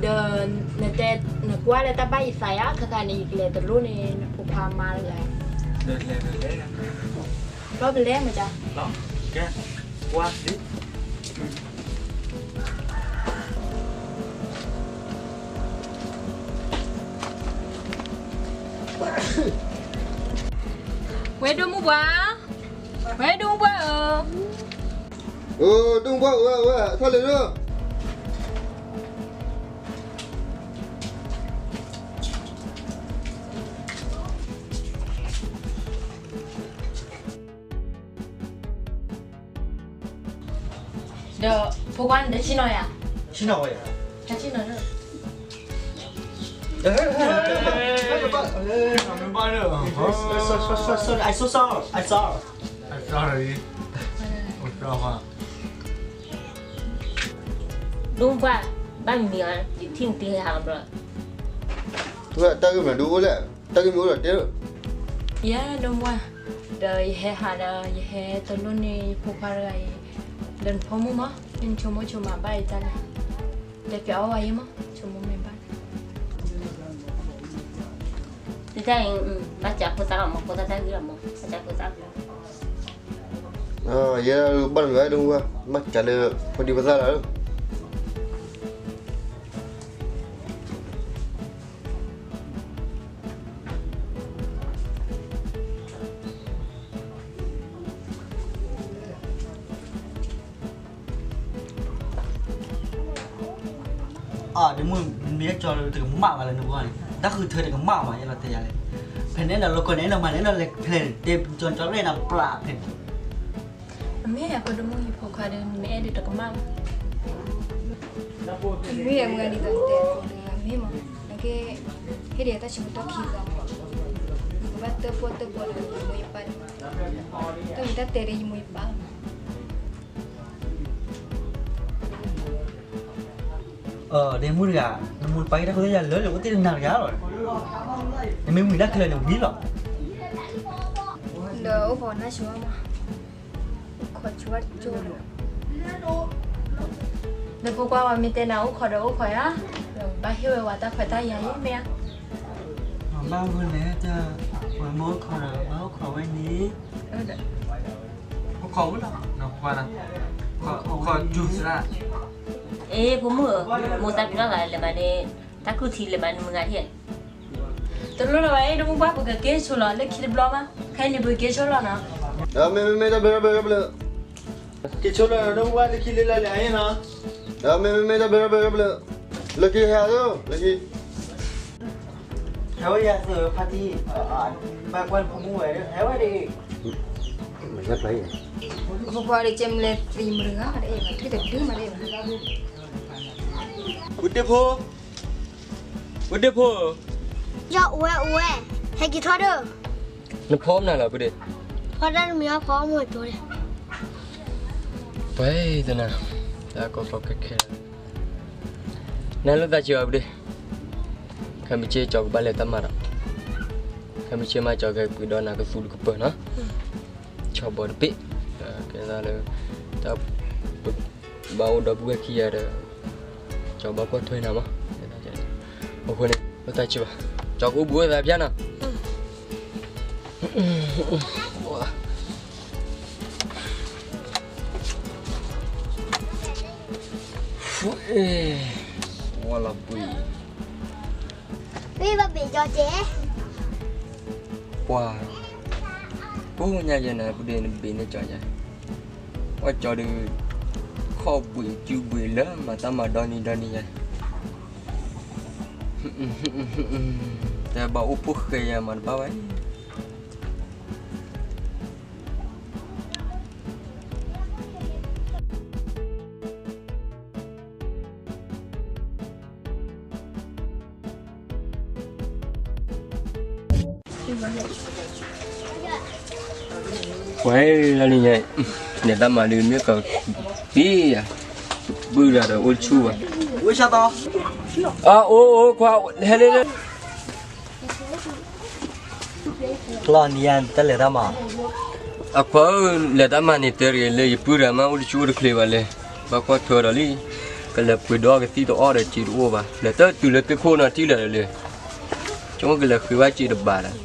ၤ, ဒီး နတဲ နကွၢ်လၢတၢ်ဘၣ်ယသးယါ ခါခါန့ၣ် ယကလဲၤတလိၣ်န့ၣ် နဖိခွါမါတဂၤ, ဒီးလဲၤ ဒီးလဲၤ, လီၤပလဲၤမးကါ, လီၤ, ကဲ, ကွၢ်လံ. ဝဲဒိၣ်မူဘှါ, ဝဲဒိၣ်မူဘှါဧၢ, အိၣ် ဒိၣ်မူဘှါဧၢ, ဝဲ ထီၣ်လဲၤလၢ ဒီး ဖိခွါန့ၣ်တဆံနီၤယၤ, ဆံနီၤဝဲယၤ, တဆံနီၤ, မ့ၢ်ဘၣ်, sorry, I'm sorry, I'm sorry. ဒိၣ်မူဘှါ, ဘၣ်မနုၤဧါ, ယထံၣ်နတဟဲဟးဘျီ, တၢ်ဂ့ၢ်မနုၤဒုအိၣ်လဲၣ်, တၢ်ဂ့ၢ်မ့ၢ်အိၣ်ဒီးတဲ, ယဲ ဒိၣ်မူဘှါ, ဒီးယဟဲဟးဒီး ယဟဲတလိၣ်န့ၢ်ယဖိခွါတဂၤအံၤ, ဒီးနဖိမုၣ်မး မ့ၢ်နဆိကမိၣ်ဆိကမးဘၣ်ယတၢ်လဲၣ်, တဲပျးအီၣ်ဝဲယဲမး ဆိကမိၣ်မ့ၢ်ဘၣ်, တၢ်အံၤ, ဘၣ်စးဖိသၣ်လီၤမး ဖိသၣ်တၢ်ဂ့ၢ်လီၤမး ဘၣ်စးဖိသၣ် ယဲဒၣ်ဘၣ်တဂၤဒိၣ်မူဘှါ, ဘၣ်စးလၢ ဖိဒံဖိသၣ်လီၤ. အဒ့မုၣ် မ့ၢ်ကၠီတကမၣ်ဘၣ်လၢနဂီၢ်န့ၣ် တၢ်ဃုထၢတကမၣ်ဘၣ် ယအဲၣ်ဒိးတဲယၤလဲၣ်, ဖဲန့ၣ်ဒီး လီၢ်ကီၢ်န့ၣ် အဲၣ်ဒိးမၤန့ၣ် အဲၣ်ဒိးလဲၤဖဲန့ၣ် တဲကၠီကၠီရဲၣ်နၤပျၢ်ဖဲန့ၣ်, အမ့ၢ်အဖိဒ့မုၣ် ယဖိခွါဒီး မ့ၢ်အဲၣ်ဒိးတကမၣ်ဘၣ်, မ့ၢ်အမုၢ်ဂၤဒ်သိးတဲအီၤတဂၤမ့ၢ်မး, နကဲ ဟ့ၣ်ဒံးတၢ်ဆၢကတီၢ်ခံသီ, ကဘၣ်တၢၣ်ပီၣ်တၢၣ်ပီၣ်ဒီးယမိၢ်ယပၢ်ဒီး, တၢ်မ့ၢ်တၢ်တဲဒီးယမိၢ်ယပၢ်လီၤ. အဒ့မုၣ်တဂၤ, နမိၢ်နပၢ်က့ၤတၢ်ဖိတၢ်ယာ်လၢလၢအိၣ်တ့ၢ်တနၤတဂၤလီၤ, နမ့ၢ်ဝံၤလၢခဲလၢာ်န့ၣ်ဝံၤလီၤ. ဒီးအိၣ်ခိးနၢ်ဆိဝဲမး, အိၣ်ခိးဆိဝဲတကၠိလီၤ. နဖိခွါဝဲမ့ၢ်တဲနၤအိၣ်ခိးဒီးအိၣ်ခိးယၤ, ဘၣ်ဟ့ၣ်ဝဲဝဲတၢ်ခွဲးတၢ်ယာ်အံၤမ့ၢ်ဧါ. ဘၣ်မနုၤလဲၣ်, တၢ်ဝဲမ့ၢ်အိၣ်ခိးဒီး ဘၣ်အိၣ်ခိးဝဲန့ၣ်, အိၣ်ခိးဝဲလီၤ, နဖိခွါလီၤ, အိၣ်ခိးစူၤစရၣ်. အ့ ဖိမုၣ်ဧၢ, မိၢ်သးပ့ၤနီၣ်သးလဲၤမးန့ၣ်, တၢ်ကူၣ်ထံလဲၤမးန့ၣ်မုၢ်ဂၤဟ့ၣ်, တလိၣ်လၢၤဘၣ်အ့ ဒိၣ်မူဘှါ ပကက့ၤဆိလီၤ လၢခံတဘျီမး ခဲအံၤန့ၣ် ပကက့ၤဆိလီၤနီၤ. မ့မ့မ့ၢ်တၢ်ဘျုးတၢ်ဘျုးတၢ်ဘျုး, က့ၤဆိလီၤ ဒိၣ်မူဘှါ လၢခံလၢလၢလဲၣ်အံၤနီၤ. မ့မ့မ့ၢ်တၢ်ဘျုးတၢ်ဘျုးတၢ်ဘျုး, လၢခံဟဲဧါ, လၢခံ, ဟဲဝဲယၤသ့ၣ်ဖါတံၢ်, ဘၣ်ကွၢ်ဖိမုၣ်ဝဲ, ဟဲဝဲဒၣ်, ဖိခွါဒီးကဲမလဲၤသံမတဂၤဒီး အ့ၣ် မၤထွံၣ်တဒုမးဒီး, ဝဒ့ဖိ ဝဒ့ဖိဧၢ, ယအိၣ်ဝဲအိၣ်ဝဲ, ဟဲက့ၤထီၣ်ဒီး, နဖီမနုၤလီၤ ပဒ့, ဖီတၢ်တမံၤအဖီအီၣ်မိၢ်အကျိၤဒီး, ပှဲၤသနၤ, တၢ်ကီကီခဲခဲ, နလိၣ်သးစံးအီၤပဒ့, ခဲမုၢ်ဆ့ၣ်ကၠီကဘၣ်လဲၤတၢ်မၤဒီး, ခဲမုၢ်ဆ့ၣ်မးကၠီကပှ့ၤဒီးနၤကသူတကပၤနီၤ, ဆီဘီတဘ့ၣ်, ကဲသးလၢ, တၢ် ဘၣ်အိၣ်ဒီပုၢ်ဝဲၢ်ခံဂၤဒီး, ကၠီဘၣ်ကွၢ်ထွဲနၤမး, အဃိန့ၣ် လိၣ်သးစံးဘၣ်, ကၠီကအိၣ်ဘှံးအိၣ်သးဖျါနီၤ, ဝဲလီၤဘှံး, ဘၣ်ဘ့ၣ်ကၠီတဲ, ပှၤ, ပှၤညါယဲနၤ ပဒ့နဘ့ၣ်န့ၣ်ကၠီယဲ, အီၣ်ကၠီဒီး, ခီၣ်ဘှံးစုဘှံးလၢမၤတၢ်မၤဒီနံၤဒီနံၤယဲ, တဲဘၣ်အိၣ်ဖိၣ်ဃဲယဲမၤတဘၣ်ဝဲ ပှၤလၢနံၤညါ, လဲၤတၢ်မၤဒုးမ့ၢ်ကီး, ပံ, ပုၢ်တဂၤဒီးအိၣ်တဆူၣ်ဘၣ်, အအိၣ်အိၣ်ခွါ, ဟဲလၢလၢ လီၤနံၤညါတလဲၤတၢ်မၤ, အခွါဧၢ, လဲၤတၢ်မၤန့ၣ်တဲတဂ့ၤလၢယပုၢ်တဂၤမးအိၣ်တဆူၣ်အိၣ်တချ့ဘၣ်လဲၣ်, ဘၣ်ကွၢ်ထွဲဒီးလံ, ကလဲၤပှ့ၤဒီးကသံၣ်တအီၣ်ဒီးစ့တအိၣ်ဘၣ်, လဲၤတတုၤလၢသ့ၣ်ခိၣ်နီၤထံၣ်လၢာ်လၢာ်, ဆိကမိၣ်ကလဲၤဃ့ဘၣ်စ့တဘၣ်ဒီး,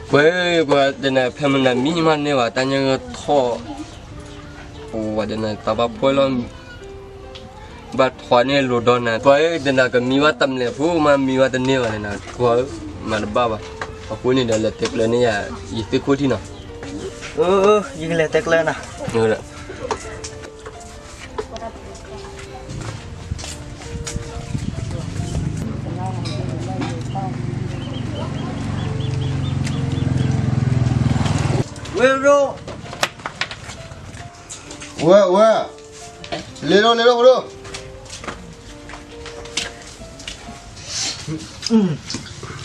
ပှၤ, ပှၤတနၤဖဲမနၤမံမးန့ၢ်ဘၣ် တၢ်ညါထီၣ်, ပှၤတနၤတၢ်ဘၣ်ဖှီၣ်လီၤ, ဘၣ်ထွးန့ၢ်လိၤဒီးနၤ, ပှၤဧၢ တနၤကမံဘၣ်တမျဲးဖိမး မံဘၣ်တန့ၢ်ဘၣ်န့ၣ်နၤ ပှၤဧၢ, မၤတဘၣ်ဘၣ်, အဃိန့ၣ်ဒီးလဲၤတဲကျၢၤန့ၢ်ယၤ ယသ့ၣ်ခိၣ်ထံၣ်နီၤ, ယကလဲၤတဲကျၢၤနၤ ဝဲ, ဝဲ, ဝဲ, လဲၤလီၤ လဲၤလီၤ ဖိဒိၣ်,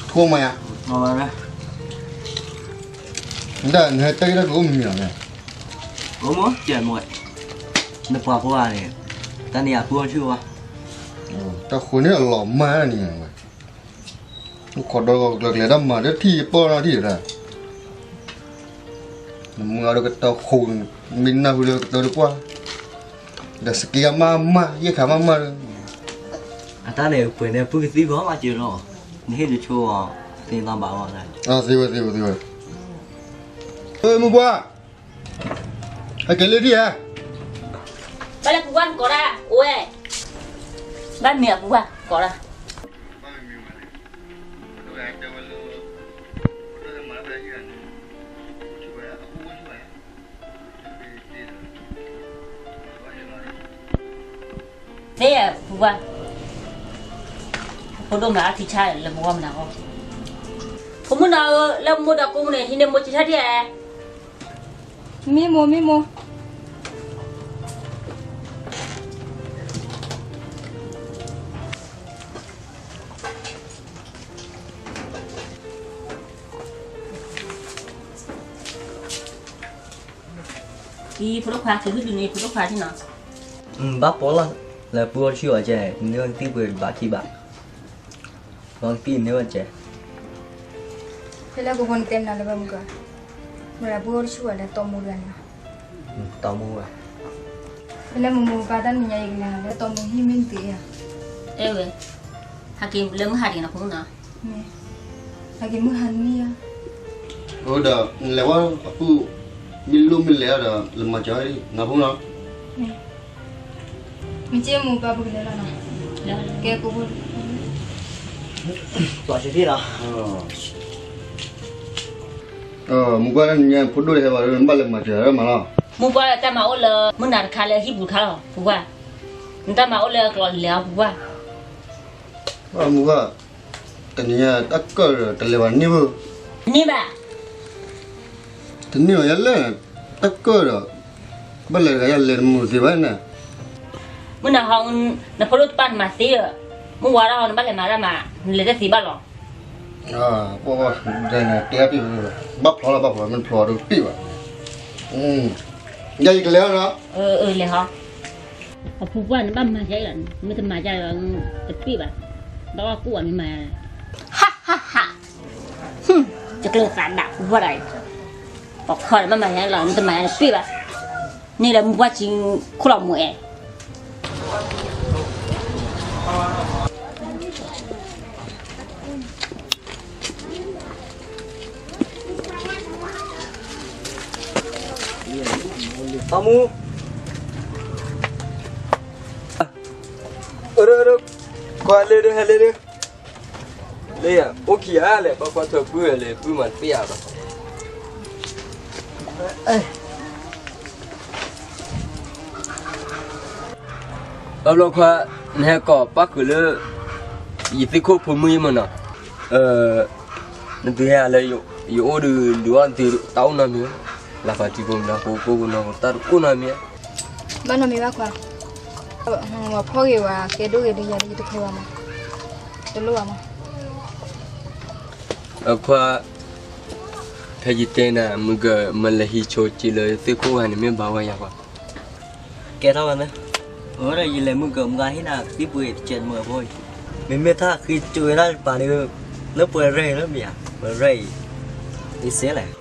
ထိၣ်မးယၤ, တၢ်နဟဲတဲက့ၤတၢ်ကအိၣ်မံၤမံၤလီၤ, အိၣ်မးကဲမး, နပှၤဖိဧါန့ၣ်, တၢ်န့ၣ်အပူၤအီၤဆူၣ်ဝဲ, တၢ်ဃိန့ၣ်အလီၤမၢ်န့ၣ်, အိၣ်ခိးဒီးကျၢၤကျဲၤတၢ်မၤတထံၣ်ပီၢ်နီၣ်ထံၣ်ဒီး, နမုၢ်အီၤဒီးကတီၤဃိ, မ့ၢ်နၢ်ဟူလၢကတၢၢ်တကွၢ်, ဒီးစက့ကမၢ်မၢ် ယဲၢ်ခါမၢ်မၢ်လၢ အတၢ်န့ၣ်ပှဲၤန့ၣ်ပုၢ်ကသံၣ်ဘီမးစၢၤလီၤ, နဟ့ၣ်နဆိအီၤ, သ့ၣ်သီဘၣ်အီၤ, သ့ဝဲသ့ဝဲသ့ဝဲ, မုၢ်ပှၢ်, ဟဲက့ၤလၢထံၣ်ဧါ, ဘၣ်လၢပူၤကွၢ်နကိးဒၣ်, အိၣ်ဝဲ, ဘၣ်မ့ၢ်အပူၤကွၢ်ကိးဒၣ် သ့ၣ်ပူၤကွၢ်, ဖိဒိၣ်မနုၤအထံဆါလၢပဂီၢ်မနုၤအဂီၢ်, ဖိမုၣ်နီၤဧၢ, လၢမိၢ်ဒီးကိးမုၢ်န့ၣ် ဟံးန့ၢ်မိၢ်စံးထီၣ်ဒ်ဧါ, မ့ၢ်မိၢ် မ့ၢ်မိၢ် ဖိဒိၣ်ခွါ က့ၤဟ့ၣ်ဒုးန့ၢ်ဖိဒိၣ်ခွါထံၣ်နီၤ, ဘၣ်ပိာ်လီၤ, လၢပုၢ်အီၤတဆူၣ်အီၤကဲ, နကသံၣ်ပှ့ၤဘၣ်ခံဘၣ်, နကသံၣ်န့ၢ်ဝဲကဲ, ဖဲလၢကဖိနတဲမနုၤလၢဘၣ်မုၢ်ကီး, မ့ၢ်ဒၣ်ပုၢ်အီၤတဆူၣ်အီၤလၢတီမူတဂၤန့ၣ်လီၤ, တီမူဝဲ, ဖဲလၢမိၢ်မိၢ်ပၢ်ပၢ်တၢ်မဲာ်ညါအံၤကလဲၤလၢတီမူဟံၣ်မ့ၢ်နသ့ဧါ, အဲဝဲ, ဟဲက့ၤလၢမုၢ်ဟါတဂ့ၤနီၤ ဖိမုၣ်နီၤ, မ့ၢ်, ဟဲက့ၤမုၢ်ဟါန့ၣ်ဧါ, အိၣ်ဒီး နလဲၤဝဲအပုၢ်, မ့ၢ်လိၣ်မ့ၢ်လဲၤအီၤဒီး လဲၤမၤစၢၤဝဲဒၣ် နီၤဖိနီၤ, မ့ၢ်, မ့ၢ်က့မိၢ်ပၢ်ပကလဲၤလီၤနီၤ, ကဲကိးဖိ ပျီၢ်ဆံးထံၣ်လီၤ, မိၢ်ပှၢ်န့ၣ် ဖိဒိၣ်တဟဲဘၣ်ဒီး နဘၣ်လဲၤမၤစၢၤမးလီၤ, မိၢ်ပှၢ်တၢ်မၤအိၣ်လၢမုၢ်နၤတခါလၢဟံၣ်ပူၤတခါလီၤ ဖိခွါ, နတၢ်မၤအိၣ်လၢအကျိၤလဲၤအီၤဖိခွါ, မိၢ်ပှၢ်, တနံၤညါတၢ်ကၢၣ်ဒီးတလဲၤဘၣ်န့ၣ်ဘၣ်, န့ၢ်ဘၣ် တန့ၢ်ဘၣ်ယလဲၣ်, တၢ်ကၢၣ်ဒီး, ဘၣ်လဲၤတဂၤယလဲၤတမုာ်သ့ဘၣ်န့ၣ်, မုၢ်နၤဟီ နဖိဒိၣ်တပၢ်နမၤသ့ဧါ, မုၢ်ဝါဒၣ်ဟီ နဘၣ်လဲၤမၤတၢ်မၤ, နလဲၤတသ့ဘၣ်လီၤ, ပှၤ, ဘၣ်ဖျီလီၤ ဘၣ်ဖျီ မ့ၢ်ဖျီဒီးတပ့ၢ်ဘၣ်, ယၤယကလဲၤလီၤနီၤ, လဲၤဟီ, အဖိခွါန့ၣ် ဘၣ်မၤယၤလီၤ, မ့ၢ်တမၤယၤလီၤ, တပ့ၢ်ဘၣ်, ဘၣ်ဝဲကိၣ်ဘၣ်မ့ၢ်မၤ ဟးဟးဟး, ယကျဲၤသးဒၣ်ဖိခွါဒၣ်အံၤ, ပိာ်ခွါန့ၣ် ဘၣ်မၤယၤလီၤ နတမၤယၤတပ့ၢ်ဘၣ်, န့ၣ်ဒီးမုၢ်ပှၢ်ကံခိၣ်လီၤမူအဲၣ်, အမူ, အၢ, ကွၢ်လၢဒၢဟဲလၢဒၢ, လၢယအိၣ်ခံဂၤလဲၣ် ဘၣ်ကွၢ်ထွဲပုၢ်ဝဲလဲၣ် ပုၢ်မၤတပ့ၢ်အါဘၣ်, အဘျီခွါ, နဟဲကိးပၣ်ဃုာ်လၢ ယသ့ၣ်ခိၣ်ဖိမုၣ်အံၤမ့ၢ်နီၤ, နသုဟဲလၢ ယအိၣ်ဒုး ဒုးအီၣ်နသုတၢ်အိၣ်နီတမံၤ, လၢပှၤထံဖိကီၢ်ဖိ ကိးပနီၢ်ပတၢ်တအိၣ်နီတမံၤ, ဘၣ်နီတမံၤဘၣ်ခွါ, ဖီၣ်ဂ့ၤဝဲ ကဲဒိၣ်ဂ့ၤဒုးယၤဒုး ယတခွဲးဘၣ်မး, တလိၣ်ဘၣ်မး, အခွါ, ဖဲယတဲနၤ မုၢ်ကၢၤ မ့ၢ်လဲၤဟံးဆိစ့လၢသ့ၣ်ခိၣ်ဂၤန့ၣ် မ့ၢ်ဘၣ်ဝဲယၤကွၢ်, ကဲထီၣ်ဝဲန့ၣ်, အဝဲဒၣ်ယလဲၤမုၢ်ကၢၤ မုၢ်သးဟ့ၣ်နၤသံပှ့ၤတကဲးတမုာ်အဖိအံၤ, မ့မ့ၢ်တၢ်ဃ့ကၠိဝဲဒၣ်ပာ်န့ၣ်, လၢပှဲၤရဲၣ်လၢမ့ၢ်ဧါ, ပှဲၤရဲၣ်အံၤ, အံၤစဲလဲၣ်.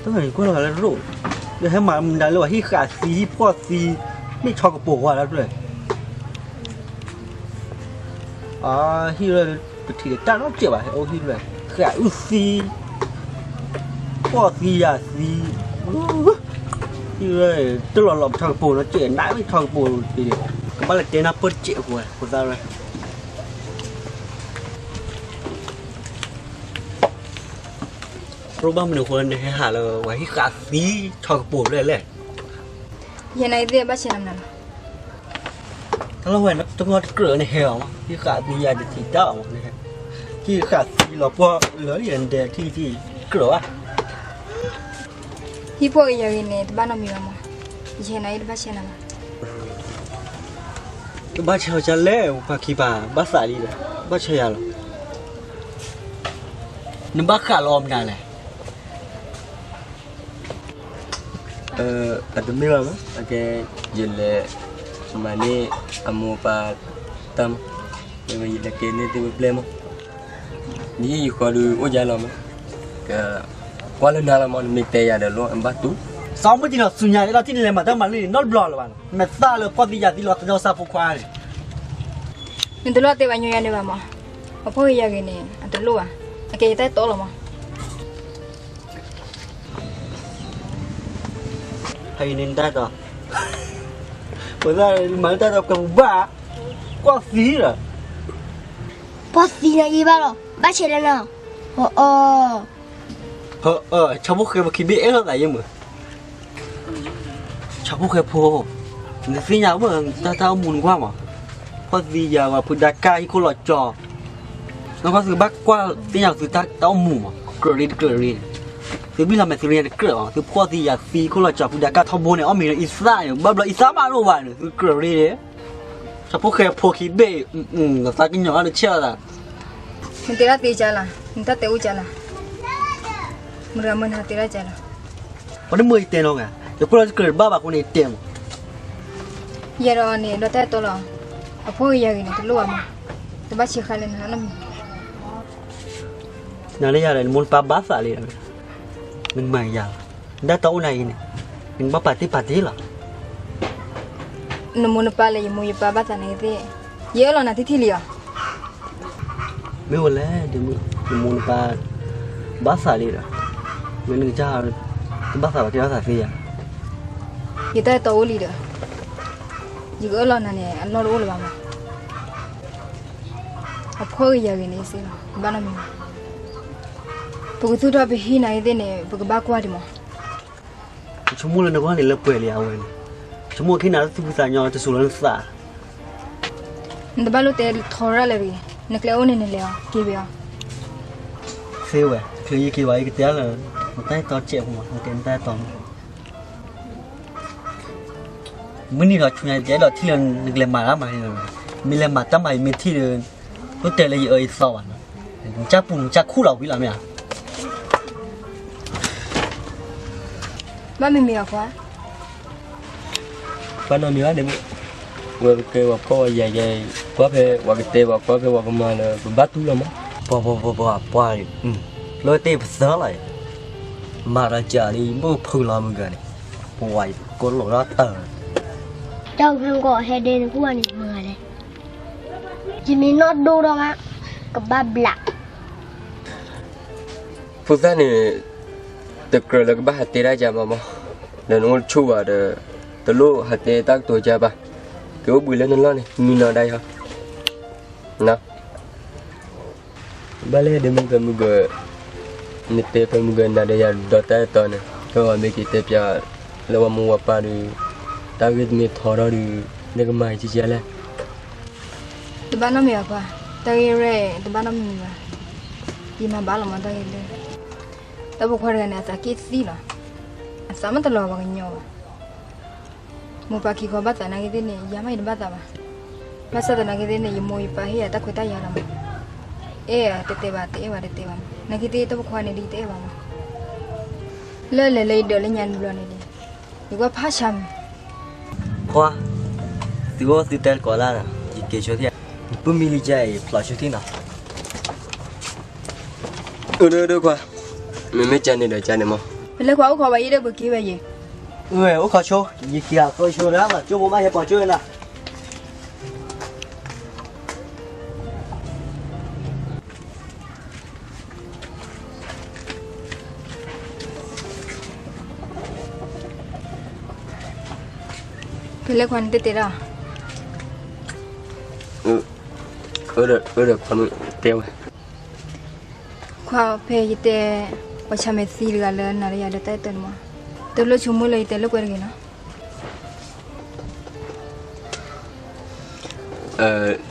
ကွၢ်လီၤဂာ်လၢရိၣ်, ဒီးဟဲမၤမနုၤလၢပှၤဟံၣ်ဃာ်သံ ဟံၣ်ဖှီၣ်သံ, မ့ၢ်ဆီကပိာ်ဝဲလၢပျၢၤ, အဟံၣ်လၢ ပထံၣ်တၢ်နီတစဲးဘၣ် ဟဲအိၣ်ဟံၣ်ဖျၢၣ် ဃာ်အုၣ်သံ, ဖှီၣ်သံယၤသံ, ဟံၣ်လၢ တလီၤလီၤပဆီကပိာ်နီတစဲး နးမ့ၢ်ဆီကပိာ်, ကဘၣ်လဲၤတဲနၢ်ပၢၢ်တစဲးအဃိ ဖိသၣ်ရဲ ရိၣ်ဘၣ်မနုၤအဃိလၢ နဟဲဟးလၢပှၤဟံၣ်ဃာ်သံ ဆီကပိာ်လဲၣ်လဲၣ်, ယဟဲနၤအံၤသ့ၣ်ဘၣ်ဆဲးနၤမနုၤလီၤ, တၢ်လီၢ်ဝဲတကလီၢ်တကြၢးနဟဲအီၤမး ဟံၣ်ဃာ်သံယၤတထံၣ်တၢ်အီၤမး နဟဲ, ဟံၣ်ဃာ်သံလီၤပှီၢ်လၢယဲၢ်နဒဲထံၣ်ထံၣ်ကြၢးဘၣ် ဟံၣ်ဖှီၣ်ကယၤဂ့ၤန့ၣ် တဘၣ်နီတမံၤဘၣ်မး, ယဟဲနၤအံၤတဘၣ်ဆဲးနၤဘၣ်, တဘၣ်ဆဲးအီၤကလဲၣ် ပှၤခံပၤ ဘၣ်သးလံဒီး ဘၣ်ဆဲးယၤလီၤ, နဘၣ်ဃးလီၤအီၤမနုၤလဲၣ် အတမ့ၢ်ဘၣ်မး အကဲ ယလဲၤမၤန့ၢ်အမိၢ်အပၢ်တၢ်မး, ယလဲၤကဲန့ၢ်သုဝဲပျဲၢ်မး, နဟံၣ်ယဃီဒုးအိၣ်ယါလီၤမး, ကွၢ်လၢနၤလီၤမး နမ့ၢ်တဲယၤဒီးလီၤ နဘၣ်တူၢ်, စီၤမုၢ်တံၢ်နီၤ ဆူညါဒ်သိးထံၣ်နလဲၤမၤတၢ်မၤလံန့ၣ် နီတဘျီလၢၤဘၣ်နီၤ နမဲာ်သၣ်လၢဖှီၣ်သံယၤသံလီၤသညီစၢ်ဖိခွါန့ၣ်, နတလိၣ်တဲဘၣ်ညိယၤန့ၣ်ဘၣ်မး, အဖှီၣ်ကယၤဂ့ၤန့ၣ် အတလိၣ်ဘၣ်, အကဲယတၢ်အဲၣ်တီလီၤမး ဟဲအံၤန့ၣ်နတၢ်အဲၣ်တီ, ပသးမၤလၢတၢ်အဲၣ်တီ ကပူၤဘၣ်, ကွၢ်သံလီၤ, ကွၢ်သံလၢယဘၣ်လီၤ ဘၣ်ဆဲးလၢနၤ, အ, ဟၢအၢ ဆီဖိဃဲဖိခံဘ့ၣ်အဲၣ်လိာ်သးယဲၢ်မး, ဆီဖိဃဲဖိ, နသ့ၣ်ညါမး တၢ်တၢ်အိၣ်မူနကွၢ်မး, ဖှီၣ်သံယၤဝဲဖုဒါကၢ်ဟံၣ်ခိၣ်လီၤကၠီ နကွၢ်သုဘၣ်ကွၢ်သ့ၣ်ညါသုတၢ်အိၣ်မူမး ကြၢးရ့တကြၢးရ့န့ၣ်, သုဘံၣ်လီၤမဲာ်သုရ့တကြၢးအီၤ သုဖှီၣ်သံယၤသံခိၣ်လီၤကၠီဖုဒါကၢ်ထီဘိန့ၣ် အီၣ်မ့ၤလၢအံသၣ်န့ၣ် ဘၣ်ဘျီအံသၣ်မးဒိၣ်ဝဲန့ၣ် သုကြၢးရ့န့ၣ်, ဆီဖိဃဲဖိခံဘ့ၣ်, သးကညီၤအါတဆဲးလီၤသး, နတဲဒၣ်သ့ကၢ်လီၤ နတၢ်တဲအိၣ်ကၢ်လီၤ, မုၢ်တဂၤမုၢ်နၤတဲဒၣ်ကၢ်လီၤ, ပှၤတမုာ်ယတဲနီတဂၤ, ယကွၢ်လီၤတကြၢးဘၣ်ဘၣ်အဃိန့ၣ်ယတဲမး ယၤဒီးန့ၣ် ဒီးတၢ်အဲၣ်တီလီၤ, အဖှီၣ်ကယၤဂ့ၤန့ၣ် တလိၣ်ဘၣ်မး, တဘၣ်ဆံးဃာ်လၢနနီတမံၤ, နၤလၢယၤဒီး နမိၢ်နပၢ်ဘၣ်သးလံ, နကမၤယၤလီၤ, နတၢ်အဲၣ်တီအိၣ်နၤအံၤန့ၣ်, နကဘၣ်ပာ်တ့ၢ်ပာ်တ့ၢ်လီၤ, နမိၢ်နပၢ်လၢယမိၢ်ယပၢ်ဘၣ်သးနာ်က့သ့ၣ်, ယအၢၣ်လီၤနၤထံထံလံဧါ မ့ၢ်ဝဲလဲၣ်, နမိၢ်နပၢ် ဘၣ်သးလံဒီး, မ့ၢ်နကစၢ် တဘၣ်သးဘၣ်ကဲထီၣ်သးသ့ယၤ, ယတၢ်အဲၣ်တီအိၣ်လံဒီး, ယကအၢၣ်လီၤနၤန့ၣ် အလီၢ်တအိၣ်လၢၤဘၣ်မး, အဖှီၣ်ဂ့ၤယၤဂ့ၤန့ၣ်စ့ၢ်ကီး ဘၣ်နီတမံၤဘၣ်, ပကသူၣ်ထီၣ်ပဟံၣ်နာ်က့သ့ၣ်န့ၣ် ပကဘၣ်ကွၢ်ဒံးမး ဆိကမိၣ်လၢနဂီၢ်န့ၣ်လၢပှဲၤလံအဝဲန့ၣ်, ဆိကမိၣ်ခ့နၤလၢသူၣ်ဖှံသးညီတစိၤလၢနသး, နတဘၣ်လိၣ်တဲထီရၣ်လၢၤတဂ့ၤ, နကျဲအိၣ်န့ၣ်နလဲၤအီၤ က့ၤဝဲအီၤ, သ့ဝဲ ချုးယက့ၤဝဲ ယကတဲလၢ နတၢ်အဲၣ်တီစဲးဖိမး နတဲနတၢ်အဲၣ်တီမး, မုၢ်နံၤဒီးဆူညါယအဲၣ်ဒိးထံၣ်လၢနကလဲၤမၤတၢ်မၤန့ၣ်, မ့ၢ်လဲၤမၤတၢ်မၤယမ့ၢ်ထံၣ်ဒီး, အိၣ်တဲလၢယအၢယသီဘၣ်, နကစၢ်ပူၤနကစၢ်ခူၣ်လီၤဝံၤလီၤမ့ၢ်ဧါ ဘၣ်မ့မ့ၢ်အီၤကွၢ်, ဘၣ်နီတမံၤဘၣ်ဒ့မုၣ်, ဝဲကကဲပှၤဖှီၣ်ပှၤယာ်ယဲ, ကွၢ်ဖဲပှၤကတဲပှၤ ကွၢ်ဖဲပှၤကမၤလၢ ပဘၣ်တူၢ်လီၤမး, ပှၤပှၤပှၤပှၤပှၤ, လၢတ့ၢ်ပသၢလီၤ, မၤတၢ်ကၢ်လံ ဘိၣ်ဖုလီၤမုၢ်ဂၤန့ၣ်, ပဝဲကိးလိာ်ဒီးတၢ် တၢ်အိၣ်ဖျဲၣ်ကီးဟဲဒဲနဟူၣ်ဘၣ်န့ၣ်မုၢ်ဂၤလဲၣ်, ယမ့ၢ်နီၢ်ဒိၣ်ထီၣ်ဘၣ်, ကဘၣ်ဘျး ဖိသၣ်န့ၣ် တကြၢးလၢကဘၣ်ဟးတဲတၢ်ယၤဘၣ်မး, ဒီးနအိၣ်တဆူၣ်ဘၣ်ဒီး, တလိၣ်ဟးတဲတၢ်ကတိၤယၤဘၣ်, က့ၤအိၣ်ဘှံးလၢနလီၢ်န့ၣ် မံနီၤဒၣ်ယီၤ, ဘၣ်လဲၣ်ဒ့မုၣ်ဖဲမုၢ်ဂၢၢ်, နတဲဖဲမုၢ်ဂၢၢ်နၤဒီးယၤဒီးတၢ်အဲၣ်တီန့ၣ် ကဝဲမ့ၢ်က့ၤတဲပျး, လၢပှၤမိၢ်ပှၤပၢ်ဒီး, တၢ်ဂ့ၢ်တမ့ၢ်ထီထီၣ်ဒီး, နကမၤက့ၤကလဲၣ် တဘၣ်နီတမံၤဘၣ်ကွၢ်, တၢ်ဂ့ၢ်ရဲၣ်တဘၣ်နီတမံၤဘၣ်, ယမၤဘၣ်လီၤမးတၢ်ဂ့ၢ်လၢ, တၢ်ပိာ်ခွါတဂၤန့ၣ် အသးက့ၣ်သံလီၤ, အသးမ့ၢ်တလီၤပှၤကညီဘၣ်, မိၢ်ပၢ်ခံခီဘၣ်သးနာ်က့သ့ၣ်န့ၣ် ယၤမးယတဘၣ်သးဘၣ်, ဘၣ်ဆၣ်သနာ်က့သ့ၣ်န့ၣ် ယမိၢ်ယပၢ်ဟ့ၣ်ယၤတၢ်ခွဲးတၢ်ယာ်လီၤမး, အဲၣ်တတဲဘၣ်တအဲၣ်ဘၣ်တတဲဘၣ်မး, နာ်က့သ့ၣ်တၢ်ပိာ်ခွါန့ၣ်ဒ်တအဲၣ်ဘၣ်မး, လၢလဲၤလၢယဒၢးလၢညါနုာ်လီၤန့ၣ်ဒ် ယကွၢ်ဖးဆါမံၤ, ခွါ, သုအိၣ်သုတဲတကိးလၢ်ဒီး ယက့ၤဆိထံၣ်, ပုၢ်မံလံကဲအံၤ ဖျိးဆိထံၣ်နီၤ, အဒိဒိခွါ, မ့မ့ၢ်ကန့ၣ်ဒီးကန့ၣ်မး ဖဲလဲၣ်ခွါအိၣ်ခိးဝဲအံၤဒီးပက့ၤဝဲယဲၢ်. အိၣ်ခိးဆိ, ယက့ၤအသိဆိလၢ်ဘၣ် ကၠိဖိမး ယပှၤကၠိဝဲနၤ. ဖဲလဲၣ်ခွါနတဲတဲဒၣ်. အၢ, အၢဒီးခွါမုၣ်တဲဝဲ. ခွါဖဲယတဲ, ပှၤဆါမဲာ်သံတဂၤလၢနၤဒီးယၤဒီးတၢ်အဲၣ်တီန့ၣ်မး, တလိၣ်ဆိကမိၣ်လၢယတဲလိာ်ကွဲတဂ့ၤနီၤ.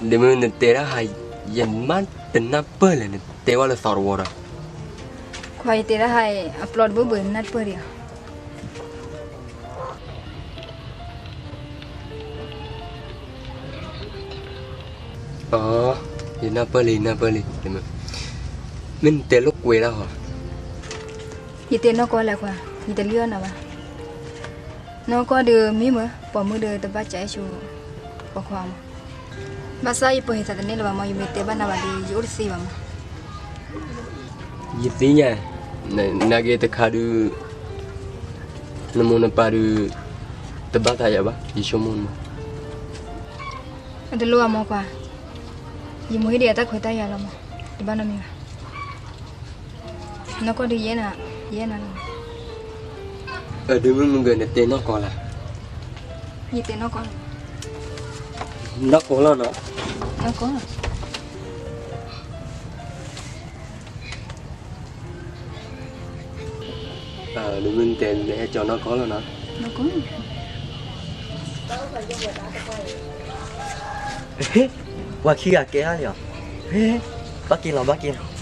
ဒ့မုၣ်နတဲဒၣ်ဟး, ယမ့ၢ်တနၢ်ပၢၢ်လဲၣ် နတဲဝဲလၢသီတဝီဒီး. ခွါယတဲဒၣ်ဟးအံၤ အပျီတဘၣ်ဘၣ်နၢ်တပၢၢ်ဒံးဧါ. အ, ယနၢ်ပၢၢ်လံ ယနၢ်ပၢၢ်လံ, မ့ၢ်နတဲလိာ်ကွဲဒၣ်ဟီ. ယတဲနီၢ်ကီၢ်လဲၣ်ခွါ, ယတလံၣ်အီၣ်နၤဘၣ်. နီၢ်ကီၢ်ဒီးမ့ၢ်မ့ၢ် ပိာ်မုၣ်ဒီးတဘၣ်ကအဲၣ်ဆိ ပိာ်ခွါမး. ဘၣ်ဆၣ်ယပှၤဟ့ၣ်သးတန့ၢ်လၢၤဘၣ်မး, ယမ့ၢ်တဲဘၣ်နၤဘၣ်ဒီး ယအိၣ်တသ့ဘၣ်မး. ယသ့ၣ်ညါ, နာ်က့တခါဒုး နမိၢ်နပၢ်ဒုး တဘၣ်သးယၤဘၣ် ယဆိကမိၣ်မး. အတလိၣ်ဘၣ်မးခွါ, ယမိၢ်ဟ့ၣ်ဒံးအတၢ်ခွဲးတၢ်ယာ်လီၤမး, တဘၣ်နီတမံၤဘၣ်. နီၢ်ကီၢ်ဒုးယအဲၣ်နၤ, ယအဲၣ်နၤလီၤ. ဒ့မုၣ်မုၢ်ဂဲၤ နတဲနီၢ်ကီၢ်လၢ်. ယတဲနီၢ်ကီၢ်လီၤ. နီၢ်ကီၢ်လီၤနီၤ. နီၢ်ကီၢ်လီၤ. ဒ့မုၣ်တဲလၢဟဲကၠီနီၢ်ကီၢ်လီၤနီၤ. ပှၤခံဂၤကဲထီၣ်လံဧါ. ဘၣ်က့ၤလီၤ ဘၣ်က့ၤလီၤ.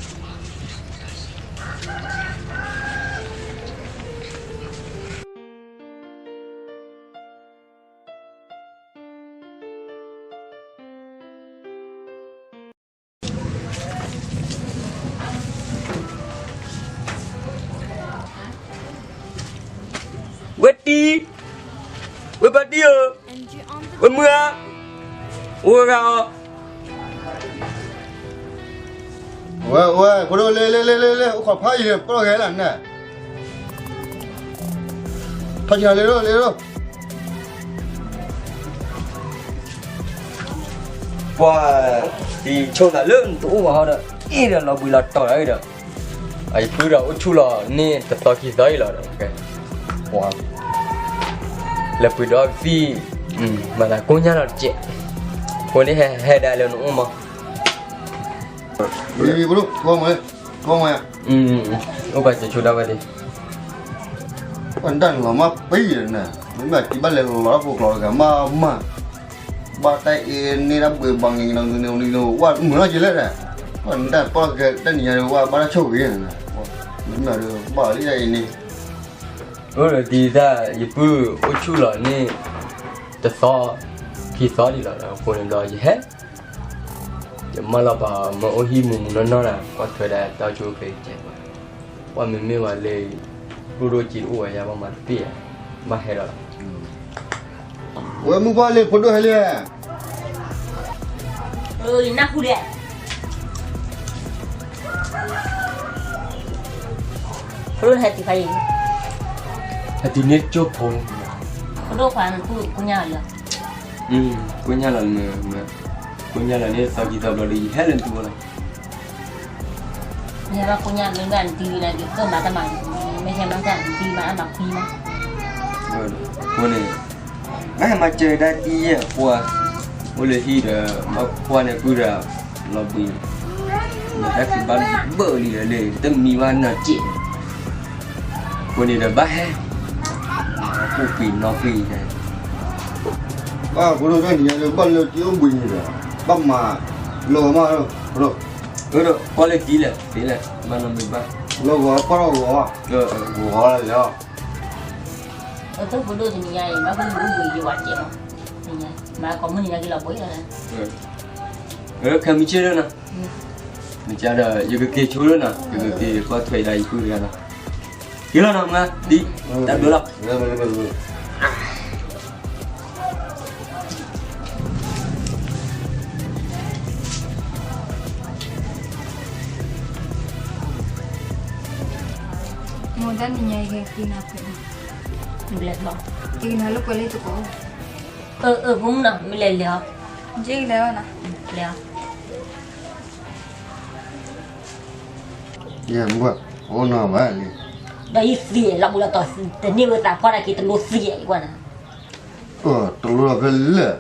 ဝဲတံၢ်, ဝဲပၢ်တံၢ်ဧၢ, ဝဲမုၢ်ဧါ, အိၣ်ဝဲဂၤအီၤ. ဝဲ ဝဲ ဖိဒိၣ် လ့ လ့ လ့ လ့ လ့ အိၣ်ခိးဖးယံၤ ပီၢ်ဂဲၤလၢ်န့ၣ်, ထီၣ်က့ၤလီၤ လ့ဒိၣ် လ့ဒိၣ်. ပှၤ ယဆိသးလၢနတအိၣ်ဘၣ်ဟီဒီး အ့ၣ်ဒီးလီၤဘှံးလီၤတီၤဒီး အံၤဒီး အယပုၢ်ဒီးအိၣ်ဆူၣ်လီၤန့ၣ် တသီခံသီအံၤလီၤဒီး ပှၤ လဲၤပှ့ၤဒီးအီၤသံၣ်, မၤသးကိညၢ်လီၤတကဲး, အဃိန့ၣ်ဟဲ ဟဲဒၣ်လၢနအိၣ်မး. အိၣ်ပာ်စၢၤဆိဒၣ်ဝဲဒၣ်, ပှၤဒၣ်လီၤမၢ်ပံၤန့ၣ်, မ့မ့ၢ်အတံၤဘၣ်လဲၤလီၤလီၤတၢ်ဖိကျိၤတဂၤမးမး, ဘၣ်တၢ်အ့န့ၢ်တၢ်ဘှံးဘၣ်င့ၤင့ၤနီၤနီၤ, ဝဲမုာ်နီၢ်က့ၤလဲၣ်ဒီး, ပှၤဒၣ်ပီၢ်ကဲတၢ်နံၤညါဒီး ဝဲဘၣ်တၢ်ဆိၣ်ဂ့ၤန့ၣ်, မ့မ့ၢ်ဒီးဘၣ်လံတၢ်အ့န့ၢ်, အိၣ်ဒီးဒ်တၢ်ယပုၢ်အိၣ်ဆူၣ်လီၤန့ၣ် တသီ ခံသီဒံးလီၤဒီး အဃိန့ၣ်ဘျီယဟဲ ယမၢလီၤပာ်မ့ၢ်အိၣ်ဟံၣ်မူးမူးနီၢ်နီၢ်ဒီး ကွၢ်ထွဲဒၣ်တၢ်အိၣ်ဆူၣ်အိၣ်ချ့ကဲး, ကွၢ်မ့မ့ၢ်ဝဲလၢ ကျိၣ်ဒိၣ်စ့တအိၣ်ဝဲယါ ဘၣ်မၤတသ့ဧါ, ဘၣ်ဟဲဒီးလီၤ. ဝဲမုၢ်ပှၢ်လၢဖိဒိၣ်ဟဲလံ, နၢ်ဟူလံ, ဖိဒိၣ်ဟဲတုၤဖဲအံၤ, ဟဲတုၤန့ၣ်ကၠိဖိ, ဖိဒိၣ်ခွါနကိညၢ်လီၤ, ကိညၢ်လီၤ, ကိညၢ်လီၤန့ၣ် သီခံသီဘျီဒီး ယဟဲလၢနတူၢ်လီၤ. မ့ၢ်ဟဲဘၣ်ကိညၢ်လၢနဒုးနက့ၤကၢၢ်မၤတၢ်မၤ, မ့ၢ်ဟဲမၤတၢ်ဒုးမၤအါမးခွံမး, အဃိန့ၣ် မ့ၢ်ဟဲမၤစၢၤဒၣ်တံၤယဲၢ်ပှၤ, အိၣ်လၢဟံၣ်ဒီး ဘၣ်ကွၢ်န့ၣ်ပုၢ်ဒီး လီၤဘှံး, မ့ၢ်တၢ်ကဘၣ်ဘၢလံဒီးလၢ တမံဘၣ်နီၢ်က့ၢ်, အဃိန့ၣ်ဒီးဘၣ်ဟဲ, ပူၤကွံာ်နီၢ်ကွံာ်န့ၣ်, ဘၣ်ဖိဒိၣ်တၢ်နံၤညါဒီး ဘၣ်လၢတံၤအိၣ်ဘှံးန့ၣ်ဒီး ဘၣ်မၤလီၤမး, ဒီးကွၢ်လၢတံၤလဲၣ် သ့လဲၣ် ဘၣ်နီတမံၤဘၣ်, လီၤဂီၤပၢ်လီၤဂီၤ, ဂီၤလီၤလီၤ. အဖိဒိၣ်တနံၤညါအံၤ ဘၣ်ဖိဒိၣ်အိၣ်ဘှံးယဝၤကဲးမး, မၤကိးမုၢ်နံၤညါက့ၤလီၤဘှံးလီၤ, ခဲမုၢ်ဆ့ၣ်လၢနီၤ, မ့ၢ်ကဒီး ယကက့ၤဆိလၢနီၤ, ယကက့ၤကွၢ်ထွဲဒၣ်ယပုၢ်တဂၤနီၤ, က့ၤလီၤနီၤ မါ, ဒ်, တၢ်ဘျုးလီၤ. မ့ၢ် မိၢ်တၢ်နံၤညါအံၤကသံနၤဖဲန့ၣ်, လဲၤဘျီ, ယကနၤလိာ်ကွဲလၢတကိး, အၢ အၢ ဖိမုၣ်နီၤ မ့ၢ်လဲၤလဲၤအီၤ, ယကလဲၤအီၤနၤ, လဲၤအီၤ, ယဲၢ်မုၢ်, အိၣ်နီၤဘၣ်လံ, ဒီးယသံလီၤဘူးလီၤတီၤသံ တန့ၢ်ဝဲသးဖီၣ်တၢ်က့ၤတလိၣ်သံကွၢ်နၤ, တလိၣ်လီၤဖဲလဲၣ်,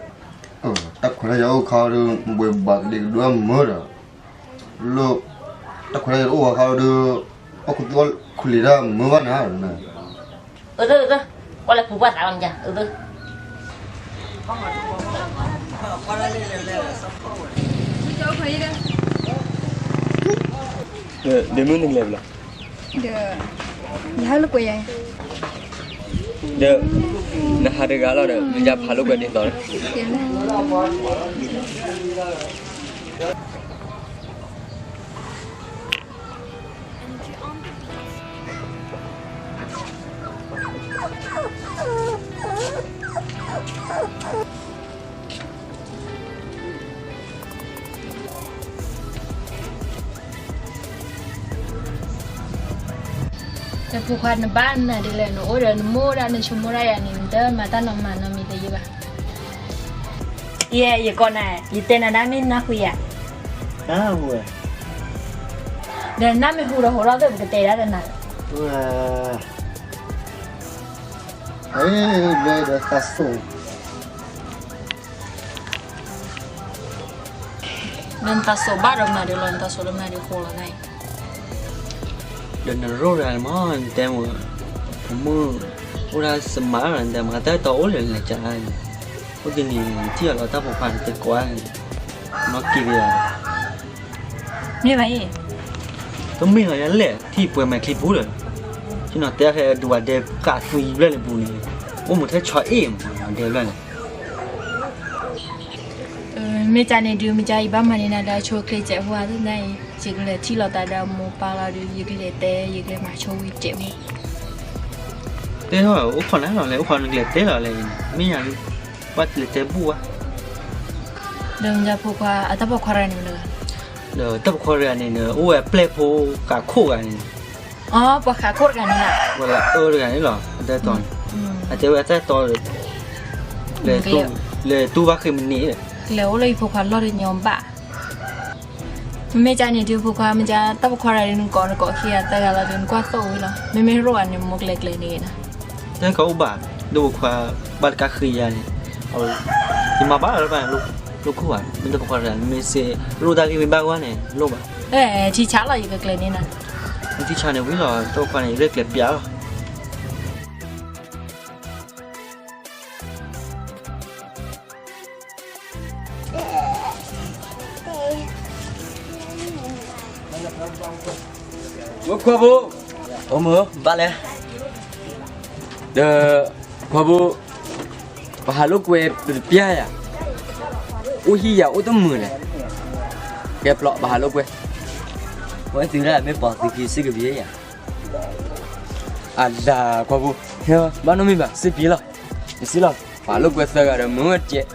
တၢ်ခွဲးတၢ်ယာ်အိၣ်ခါဒီး ဘှဲးဘၣ်ကဒံကဒွဲမၢဒီး လၢ တၢ်ခွဲးတၢ်ယာ်တအိၣ်ဝဲဃီဒီး အီၣ်ခူသူၣ်အီၣ်ခူလံၤတၢ်မၢဘၣ်နၤ, အၢ ကွၢ်လၢပူၤကွၢ်သးဘၣ်မ့ၢ်, အၢ ဒီးမုၢ်နကလဲၤဘျီ, ဒီး ယဟးလိာ်ကွဲယၤ, ဒီး နဟးတဂၤလီၤဒီး မ့ၢ်ယၤဖးလိာ်ကွဲဒ်သိးလီၤ. ဒီးဖိခွါနဘၣ်နၤဒ်လဲၣ်, နအိၣ်ဒီးနမိၢ်ဒၣ်နဆိကမိၣ်ဒၣ်ယၤန့ၣ် နတမၤတၢ်နီၤမၤနီတမံၤတယံာ်ဘၣ်. ယဲ ယကိးနၤ, ယတဲနၤဒၣ်မ့ၢ်နၢ်ဟူယၤ, နၢ်ဟူဝဲ, ဒီးနၢ်မ့ၢ်ဟူဒီးဟူထီၣ်သ့ၣ် ပကတဲဒၣ်ဒီးနၤ, ဝဲ ဒီးသးစိ ဒီးနသးစိဘၣ်ဒီးမနုၤဒ်လဲၣ်, နသးစိလၢမနုၤဒ်ဃိလီၤနၤအံၤ, ဒီးနရိၣ်တဂၤန့ၣ်မး နတဲမ့ၢ် ဖိမုၣ် အိၣ်ဒၣ်စမးလီၤ နတဲမ့ၢ် အတၢ်တီအိၣ်လၢနလဲၤကၢ်န့ၣ်, အိၣ်တနံၤန့ၣ် နထံၣ်အီၤလီၤတၢ်ပိာ်ခွါန့ၣ် တဲကိးန့ၣ်, နီၢ်က့ၤကယၤ မ့ၢ်ဘၣ်အံၤ, တမ့ၢ်လီၤယၤလဲၣ် ထံၣ်ပှဲၤမဲာ်ချံပူၤဒီး, ဆ့ၣ်နီၤတဲဖဲဒူဝၤဒဲဃာ်သွံဘျဲၣ်လၢပူၤန့ၣ်, အိၣ်မူထဲဆီအ့ၣ်မး ဒဲဘျဲၣ်န့ၣ် မ့ၢ်ကန့ၣ်ဒုး မ့ၢ်ကယဘၣ်မၤန့ၢ်နၤလၢအဆိအချ့စဲးဖိအါသနာ်အံၤ ယကလဲၤထံၣ်လိာ်သးဒီးမိၢ်ပၢ်လီၤဒီး ယကလဲၤတဲ ယကလဲၤမၤဆိဝံၤစဲးဖိ, တဲထီၣ် အိၣ်ခိးနၤလီၤလဲၣ် အိၣ်ခိးနကလဲၤတဲလီၤလဲၣ်, မ့ၢ်ယၤဒုး ဘၣ်လဲၤတဲဘူၣ်ဘၣ်, ဒီးမ့ၢ်ဖိခွါ အတၢ်ပိာ်ခွါတဂၤန့ၣ်မနုၤလဲၣ်, ဒီးတၢ်ပိာ်ခွါတဂၤန့ၣ် အိၣ်ဝဲအပျဲၢ်ဖိဃးခိၣ်ဂၤန့ၣ်, အ ပှၤဃးခိၣ်တဂၤန့ၣ်လီၤ, ဝဲလၢအၢတဂၤန့ၣ်လီၤ အတၢ်တီန့ၣ်, အတဲဝဲအတၢ်တီ လဲၤတူၢ်ဘၣ်ဃ့ၢ်မနံၤ, ကလဲၤအိၣ်လၢယဖိခွါလီၢ်တညီဘၣ်, မ့ၢ်ကန့ၣ်ဒုးဖိခွါ မ့ၢ်ကတၢ်ပိာ်ခွါတဂၤဒုး နကိးနကိးခံဂၤသၢဂၤလီၤဒီး နကွၢ်သိၣ်ဝံၤလီၤ, မ့မ့ၢ်ရိၣ်ဂၤန့ၣ် မိၢ်ကလဲၤကျဲၤန့ၣ်ဂ့ၤနၤ, တၢ်ကအိၣ်ဘၣ်, ဒီးဖိခွါဘၣ်တကးဃ့ယၤန့ၣ်, ယမၤဘၣ်လၢၤဘၣ်န့ၣ် လိၣ်ခိၣ်ဘၣ် မ့ၢ်တၢ်ပိာ်ခွါတဂၤ မ့ၢ်စ့ရိၣ်တၢ်ဂ့ၢ်မ့ၢ်ဘၣ်ဝဲန့ၣ် လိၣ်ဘၣ်, ထံဆါလီၤ ယကကျဲၤန့ၢ်နၤ, မ့ၢ်ထံဆါန့ၣ်ဝံၤလီၤ တၢ်ပိာ်ခွါန့ၣ် ယရဲၣ်ကျဲၤပျးလီၤ ဝဲခွါဖိ, အိၣ်မုၢ် ဘၣ်လဲၣ်, ဒီး ခွါဖိ, ပဟးလိာ်ကွဲပတပျၢ်ယၤ, အိၣ်ဟံၣ်ယၤအိၣ်တမုာ်လဲၣ်, ကဲပျီ ပဟးလိာ်ကွဲ, ဝဲသုဒၣ်မ့ၢ်ပှၤသုခံစ့ၢ်ကပျဲယၤ, အဒၣ်ခွါဖိ, ဘၣ်နီတမံၤဘၣ် စ့ၢ်ကပျဲလီၤ, ယစံးလီၤ ပဟးလိာ်ကွဲသၢဂၤဒီးမုၢ်ဝဲတကဲး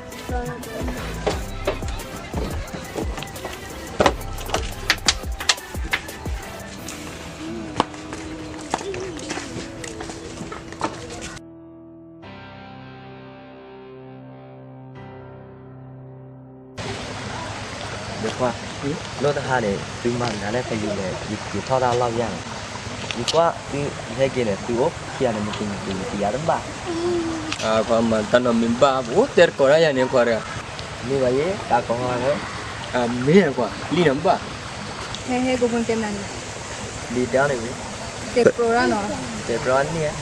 ဒီးခွါ, လီၢ်တဟါန့ၣ် သုမၤကဒါလဲၣ်ဖဲယလဲၤ ယက့ၤထီၣ်တၢ်လီၢ်ယၤန့ၣ်, ယကွၢ်သုဟဲက့ၤန့ၣ် သုအိၣ်ခံဂၤန့ၣ် မ့ၢ်က့ၤမ့ၢ်က့ၤယတဘၣ်, ခွါမၤတၢ်နီတမံၤဘၣ် ပအိၣ်တဲတကိးဒၣ်ယၤန့ၣ်ခွါတဂၤ, မ့ၢ်ဘၣ်ယဲ တၢ်ကီဟီလၢ မ့ၢ်ခွါ လံနီၤဘၣ်, ဟဲဟဲကဖိကဲနၤန့ၣ်, လံတၢ်န့ၣ်, တဲကြိဒၣ်နီၤ, တဲကြိန့ၣ်,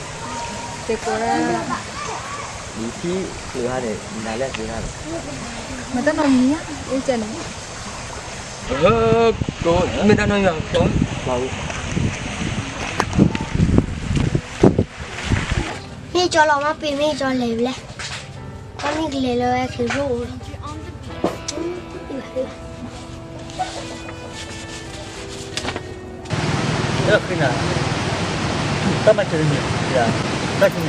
တဲကြိဒၣ်, လံထံၣ်ချုးဟါန့ၣ် နၤလဲၣ်တဲဒၣ်န့ၣ်, မတၢ်နီတမံၤဧါ အိၣ်ကဲန့ၣ်, မ့ၢ်တၢ်နီၢ်ယွၤကီ, မ့ၢ်ကၠီလီၤမးပ့ၤ မ့ၢ်ကၠီလဲၤဘျဲၣ်, တၢ်မ့ၢ်ကလဲၤလၢဝဲချုးဖိအိၣ်လီၤ, လၢဃံနၤ, တၢ်မၤစၢၤတမံၤ, တၢ်ဆူမဲာ်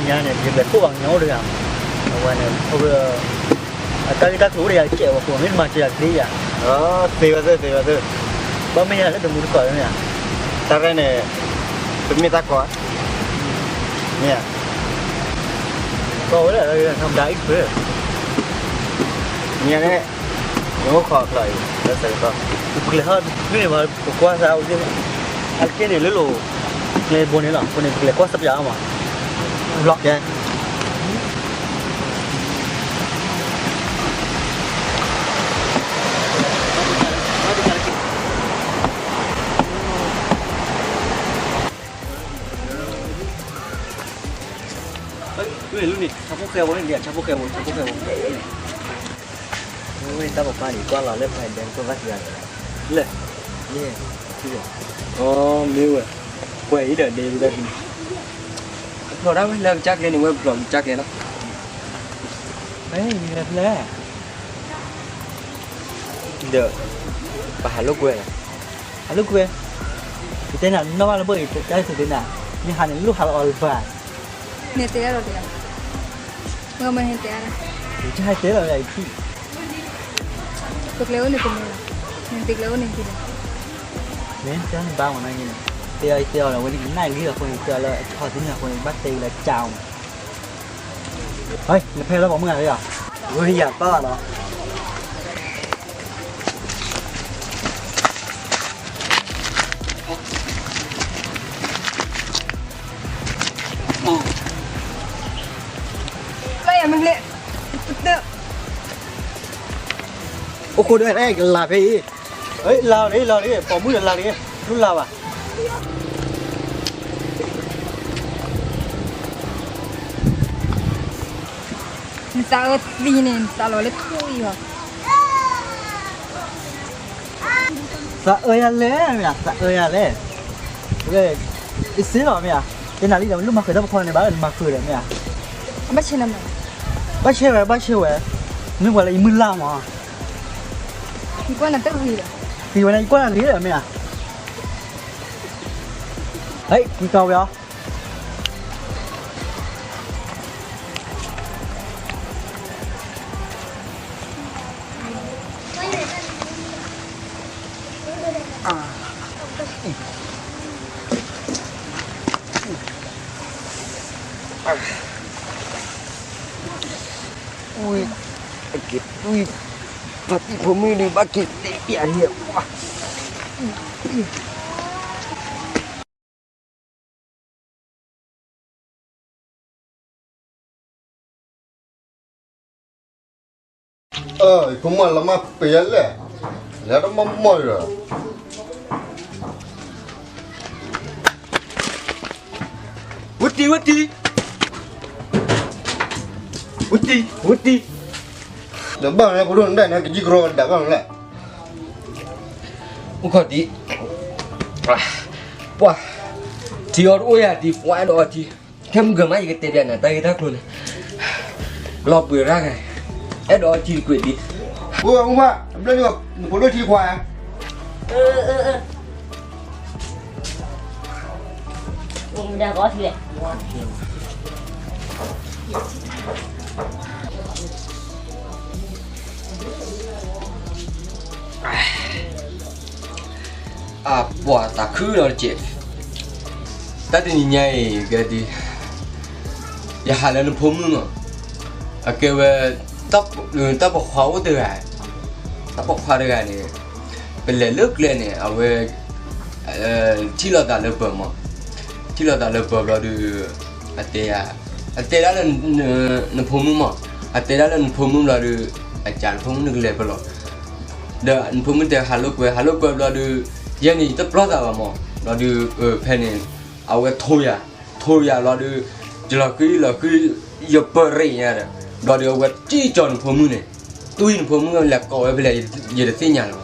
ညါန့ၣ် ယလဲၤခိၣ်ဘၣ်ကညီအိၣ်တဂၤ, အဝဲန့ၣ် အတၢ်ဂ့ၢ်တၢ်ကျိၤအိၣ်ဒီးယၤကဲးဝဲကိး မ့ၢ်တမၤစၢၤယၤတသ့ယၤ, သ့ဝဲသ့ သ့ဝဲသ့, ဘၣ်မ့ၢ်ယၤလၢတမူတကိးန့ၣ်, တၢ်ရဲၣ်န့ၣ်, ပမ့ၢ်တၢ်ကီဧါ, မ့ၢ်ဧါ, ကီၢ်ဝဲဒၣ် ထီဒါအံၣ်ခွဲး, မ့ၢ်န့ၣ်, နအိၣ်ခိးအကျီအံၤ လၢဆၢကတီၢ်, ပကလဲၤဟီၣ်မ့ၢ်န့ၣ် ပကွၢ်စၢ်အိၣ်သ့ၣ်, အကဲန့ၣ်လၢလိၤ, ကျဲဘိန့ၣ်လီၤ အဃိန့ၣ် ပကလဲၤကွၢ်စၢ်ပယါအီၤမး, ဘျီကဲ န့ၣ် ဆၣ်ဖိၣ်ဃဲဝဲန့ၣ် ဆၣ်ဖိၣ်ဃဲဝဲ ဆၣ်ဖိၣ်ဃဲဝဲ, ဝဲတၢ်ပပၢ်န့ၣ် ကွၢ်လီၤလၢဖဲဒဲးကဘၣ်တဂၤန့ၣ်, လၢ, ယဲ, အ, မ့ၢ်ဝဲ, ပှဲၤအံၤဒီးဒဲးဝဲဒၣ်, ဖျိးဒၣ်ဝဲလၢကစၢ်ကျဲန့ၣ် ဝဲဖျိးကစၢ်ကျဲလီၤ, ဖဲလဲၣ် ဒီး, ပဟးလိာ်ကွဲလီၤ, ဟးလိာ်ကွဲ, ယတဲနၤနီၢ်ဘၣ်လၢဘၣ်အံၤ တၢ်လၢသုးသ့နၤ, မ့ၢ်ဟးန့ၣ်လိၣ်ဟးလီၤအီၤလၢၤဘၣ်, နဲတဲဒၣ်ဒီးတဲ, မ့ၢ်မ့ၢ်ဟဲတဲဒၣ်, ယတဟဲတဲလီၤယၤယထံၣ်, ပကျဲအိၣ်န့ၣ်တမ့ၢ်လီၤ, နတဲကျဲအိၣ်န့ၣ်တမ့ၢ်လီၤ, မ့ၢ်တဲနဘၣ်မ့ၢ်နီၢ်န့ၣ်, တဲအီၤယတဲအီၤလီၤ ဝဲန့ၣ်ကနၣ်ဂ့ၤလီၤအဃိန့ၣ် တဲအီၤလၢအခီၣ်သ့ၣ်န့ၣ်အဃိန့ၣ် ဘၣ်တဲဝဲလၢကၢ်အီၤမး ဟဲ, နဖဲလၢပှၤမုၣ်ဂၤလၢယၤ, ဝဲယၤပၢ်နီၤ, ပၢ်ယၤမ့ၢ်လဲၣ်, အိၣ်ခိးဒီး လၢဖဲအံၤ, လၢလံ လၢလံ ပိာ်မုၣ်ဒီးလၢလံ, လူလၢဘၣ် နသးအၢသံန့ၣ် နသးလီၤလၢထူအံၤလီၤ, သးအၢယၤလဲၣ်မ့ၢ်ဧါ, သးအၢယၤလဲၣ်, အ့စ့လီၤမ့ၢ်ဧါ, တဲနၤလံဒီးမ့ၢ်လူမၤဃုာ်တၢ်ပခီန့ၣ် ဘၣ်နမၤဃုာ်ဒီးမ့ၢ်ဧါ, ဘၣ်ဆဲးဝဲ ဘၣ်ဆဲးဝဲ, မ့ၢ်ပှၤလၢယမုၢ်လၢ်မး, ယကွၢ်နၤတဂ့ၤဒီး, ယဝဲန့ၣ်ယကွၢ်နၤတဂ့ၤဒီးမ့ၢ်ဧါ, ဟဲ, ကွံကီဝဲအီၤ ဝံၤ, အက့ၤတွံၢ်, ဖါတံၢ်ဖိမုၣ်ဒုး ဘၣ်က့ၤတဲပျးဟံၣ်, ဖိမုၣ်လီၤမၢ်ပယီၤလဲၣ်, လဲၤတမီၢ်မီၢ်ဒီး, ဝတံၤ ဝတံၤ, ဝတံၤ ဝတံၤ, ဒီးဘၣ်န့ၣ် ဖိဒိၣ်နဒၣ်န့ၣ် ကယံၢ်ကရီဒၣ်ဘၣ်န့ၣ်လဲၣ်, အိၣ်ခိးတံၢ်, ပှၤ, ထံအီတအိၣ်ယၤတံၢ် ပှၤအဲၣ်ဒိးအီထံ, ခဲမုၢ်ကမၣ် ယကတဲပျးနၤ တၢ်ဂ့ၢ်တၢ်ကျိၤန့ၣ်, လီၤပှ့ၤရၣ်ဂၤ, အဲၣ်ဒိးအီထံတကွံာ်တံၢ်, အိၣ်မး ဘျၢနဖိဒိၣ်ထံခွါဧါ, အပှၤသးခုလီၤတက့ၢ်, တၢ်တနံၤညါအံၤ ကဲဒ်, ယဟးလၢနဖိမုၣ်မး, အကဲဝဲ, တၢ်ပိာ်ခွါအိၣ်တဂၤ, တၢ်ပိာ်ခွါတဂၤန့ၣ်, ပလဲၤလၢကျဲန့ၣ် အဝဲ ထံၣ်လိာ်သးလၢပၢၤမး, ထံၣ်လိာ်သးလၢပၢၤဘျီဒုး, အတဲ, အတဲဒၣ်လၢ, နဖိမုၣ်မး, အတဲဒၣ်လၢနဖိမုၣ်ဘျီဒုး, အကးနဖိမုၣ်နကလဲၤပလီၢ်, ဒီးနဖိမုၣ်တဲဟးလိာ်ကွဲ ဟးလိာ်ကွဲဘျီဒုး, ယဲန့ၣ်ယတပျီၢ်သးဘၣ်မး, ဘျီဒုး, ဖဲန့ၣ်, အဝဲထိယၤ, ထိယၤဘျီဒုး, ယလီၤဃံလီၤဃံ, ယပၢၤရ့ၣ်ညါဒီး, ဘျီဒုးအဝဲစံၣ်ကၠီၤနဖိမုၣ်န့ၣ်, တွံၢ်နဖိမုၣ်လဲၤကိးဝဲဖဲလဲၣ်, ယတသ့ၣ်ညါလီၤ,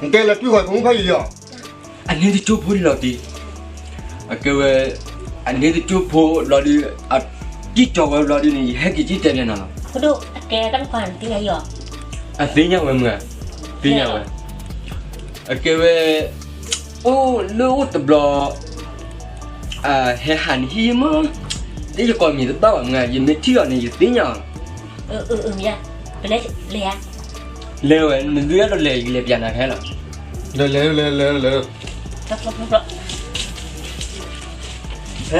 နတဲလၢတွံၢ်ဃီဖိမုၣ်ဖးယံာ်လီၤ အန့ၣ်တကၠိဖိလီၤတံၢ်, အကဲဝဲ, အန့ၣ်တကၠိဖိဘျီဒုး, အစံၣ်ကၠီၤဝဲဘျီဒုးန့ၣ် ယဟဲက့ၤစံၣ်တဲပျးနၤလီၤ, အသ့ၣ်ညါဝဲမုၢ်, သ့ၣ်ညါဝဲ, အကဲဝဲ, အိၣ်လၢအိၣ်တဘျီ ဟဲဟးနဟံၣ်မး, ယကိးမံၤတဘၣ်ဘၣ်မုၢ်ဧါ, ယမ့ၢ်ထံၣ်အီၤန့ၣ် ယသ့ၣ်ညါအီၤ, လဲၤဝဲ နသုအဲၣ်ဒိးလဲၤ ယကလဲၤပျးနၤခဲလီၤ, လဲၤလဲၤလဲၤလဲၤလဲၤ, ဟဲ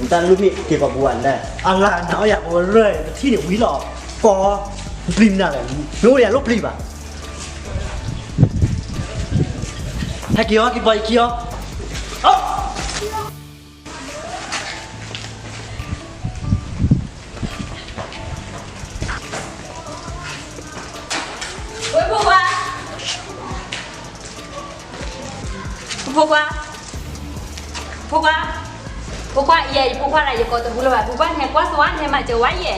နတၢ်လူၢ်မ့ၢ်က့ၤပှၤဘူးဘၣ်နတၢ်, အလၢနၤအီၣ်ယၤပဝဲရၢၢ် ပထံၣ်န့ၣ်ဝံၤလီၤ, ကီ, ပျံၤမနုၤလဲၣ်, မ့ၢ်အိၣ်ယၤလိၣ်ပျံၤဘၣ်, ဟဲက့ၤအီၤ က့ၤပှၤယခံအီၤ. ဝဲဖိခွါ, ဖိခွါ, ဖိခွါ, ဖိခွါ, ယဲ ယဖိခွါလၢယကိးတဘူးလၢၤဘၣ်, ဖိခွါ နဟဲကွၢ်စိဝဲ နဟဲမၤစၢၤဝဲယဲ.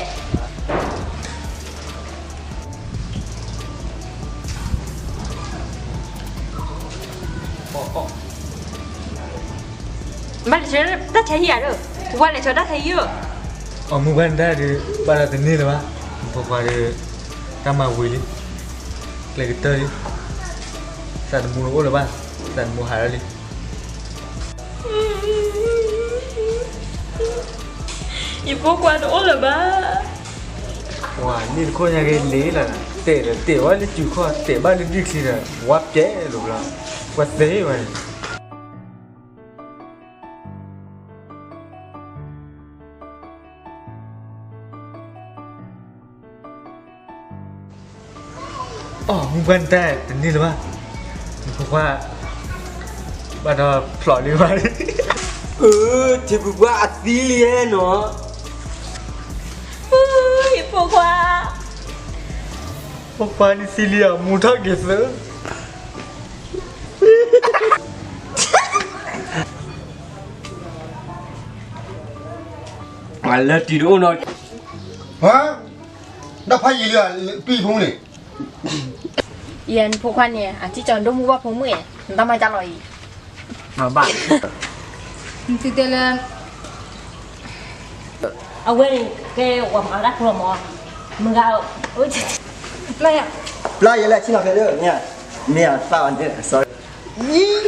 ဘၣ်လဲၤဆှၢတၢ်ဆါဟံၣ်ဧါဒီး, ဖိခွါလဲၤဆှၢတၢ်ဆါဟံၣ်ဧၢ. အမိၢ်ပှၢ်နတၢ်ဒီး ဘၣ်ဒီးတန့ၢ်လၢၤဘၣ်, ဖိခွါဒီး တၢ်မၤဝံၤလံ, ကျဲကတၢၢ်လံ, သးသမူတအိၣ်လၢၤဘၣ်, သးသမူဟးထီၣ်လံ. ယဖိခွါတအိၣ်လၢၤဘၣ်. ပှၤန့ၣ်တခိၣ်ညါက့ၤလံလီၤ, တဲာ်ဒီးတဲာ်ဝဲလၢစုခီၣ်, တဲာ်ဘၣ်လၢဒံၣ်ချံဒီး ဝါပျဲလိာ်ဘျီ, ပှၤသ့ဝဲန့ၣ်. အိၣ် မိၢ်ပှၢ်နတၢ်တန့ၢ်လၢၤဘၣ်, ဖိခွါ ဘၣ်ဒီးဖျိးလံဘၣ်. အၢ ထံပူၤပှၢ်အသံလံနီၤ, ဖိခွါ, ဖိခွါန့ၣ်သံလံအမူထီၣ်က့ၤသၢ. လၢတံၤတအိၣ်နီၤ, ဟါ, ဒီးဖးယံာ်လံဧါ, ပံဖိန့ၣ်, ယဲနဖိခွါန့ၣ် အထံၣ်ကၠီၤဒိၣ်မူဘၣ်ဖိမုၣ်, နတၢ်မၤကၢ်လီၤအံၤ, ဘၣ်, နသုတဲလၢ အဝဲန့ၣ် ကဲဝဲမၤတၢ်ဖိလီၤမး, မုၢ်ဂၤ, ပျၢ်ယဲလဲၣ် ဆ့ၣ်နီၤဖဲလၢ, မ့ၢ်အသၣ်အီၤန့ၣ် sorry, ယံ